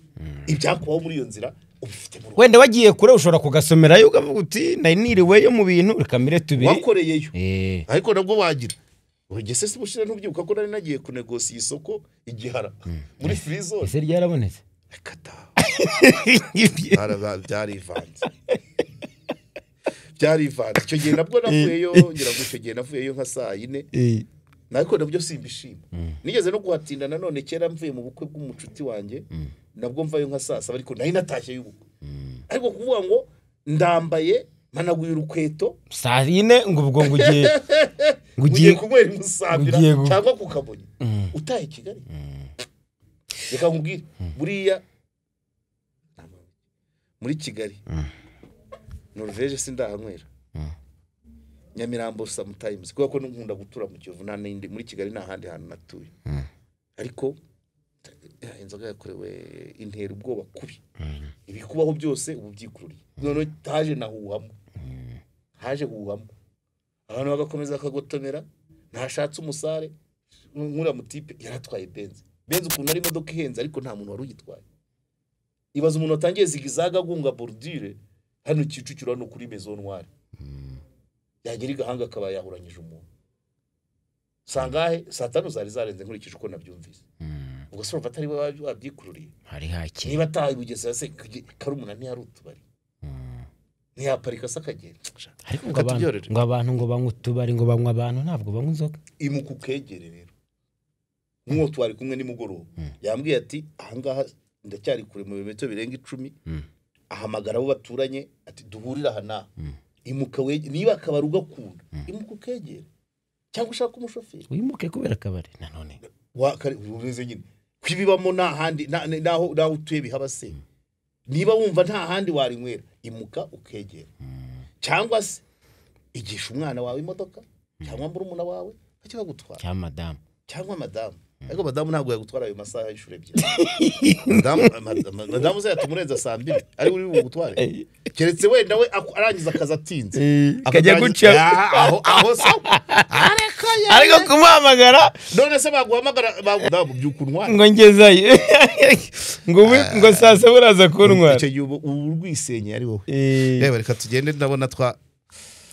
Ibyakubaho muri iyo nzira ubifite mu rugo. Wenda wagiye kure ushobora kugasomerayo ukavuga uti nari niriweyo mu bintu reka mire tubiri wakoreyeyo. Ariko nabwo wagira ugese se bushira ntubyibuka ko nari nagiye kunegosiya isoko igihara muri free zone. Ese ryarabonetse? Kata. Byarivanze. Byarivanze. Icyo gihe nabwo navuyeyo ngira ngo icyo gihe navuyeyo nka saa 4. Ariko nabyo simbishima. Nigeze no kuhatinda nanone kera mvuye mu bukwe bw'umucuti wanjye. Nabwo mvayo nka saa 7 ariko nari natashye y'ubukwe. Ariko kuvuga ngo ndambaye managuye urukweto saa 4 ngo ubwo ngugiye ngugiye kunywera imusambira cyangwa kukabonye utaye Kigali. Reka nkubwire buriya muri Kigali Norvege sindahanywera Nyamirambo sometimes kuko ko nkunda gutura mu Kiyovu nta nindi muri Kigali nta handi hantu natuye. Ariko inzoga yakorewe intera ubwoba kubi, ibikubaho byose ubu byikururiye. None haje nahuhamo, haje huhamo abantu bagakomeza bakagotomera. Ntashatse umusare nkura mutipe yaratwaye Benz ukuntu ari imodoka ihenze ariko nta muntu wari uyitwaye. Ibaza umuntu watangiye zigizaga gunga bordure hano Kicukiro hano kuri Maison Noire, yagera igahanga akaba yahuranyije umuntu sangahe saa 5 zari zarenze nkurikije uko nabyumvise. Ubwo se urumva atari we wabyikururiye? Hari hake niba ataye Bugesera se Karumuna ntiyari utubari. Ntiyaparika se akagenda? Ariko ngo abantu ngo banywa utubari, ngo banywa abantu, ntabwo banywa inzoga. Imuka ukegere rero. Nk'uwo twari kumwe nimugoroba yambwiye ati ahangaha ndacyari kure mu birometero birenga 10, ahamagara abo baturanye ati duhurire aha naha. Imuka wegere, niba akabari ugakunda imuka ukegere, cyangwa ushaka umushoferi wimuke kubera akabari nanone umeze nyine kwibibamo nta handi naho utuye bihaba se. Niba wumva nta handi warinywera imuka ukegera, cyangwa se igisha umwana wawe imodoka cyangwa murumuna wawe bajye bagutwara, cyangwa madamu. Ariko madamu ntabwo yagutwara ayo masaha y'ishuri ebyiri. Madamu uzayatuma saa 2 ari uri bugutware, keretse wenda we arangiza akazi atinze akajya guca aho sawa, ariko kumuhamagara none se baguhamagara babyukunwa ngo ngezayo ngo saa saba uraza kuntwara. Icyo gihe ubu urwisenye ari wowe. Reba reka tugende, ndabona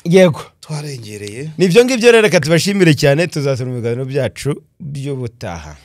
yego twarengereye. Nibyo ngibyo rero, reka tubashimire cyane, tuzasura mu biganiro byacu by'ubutaha.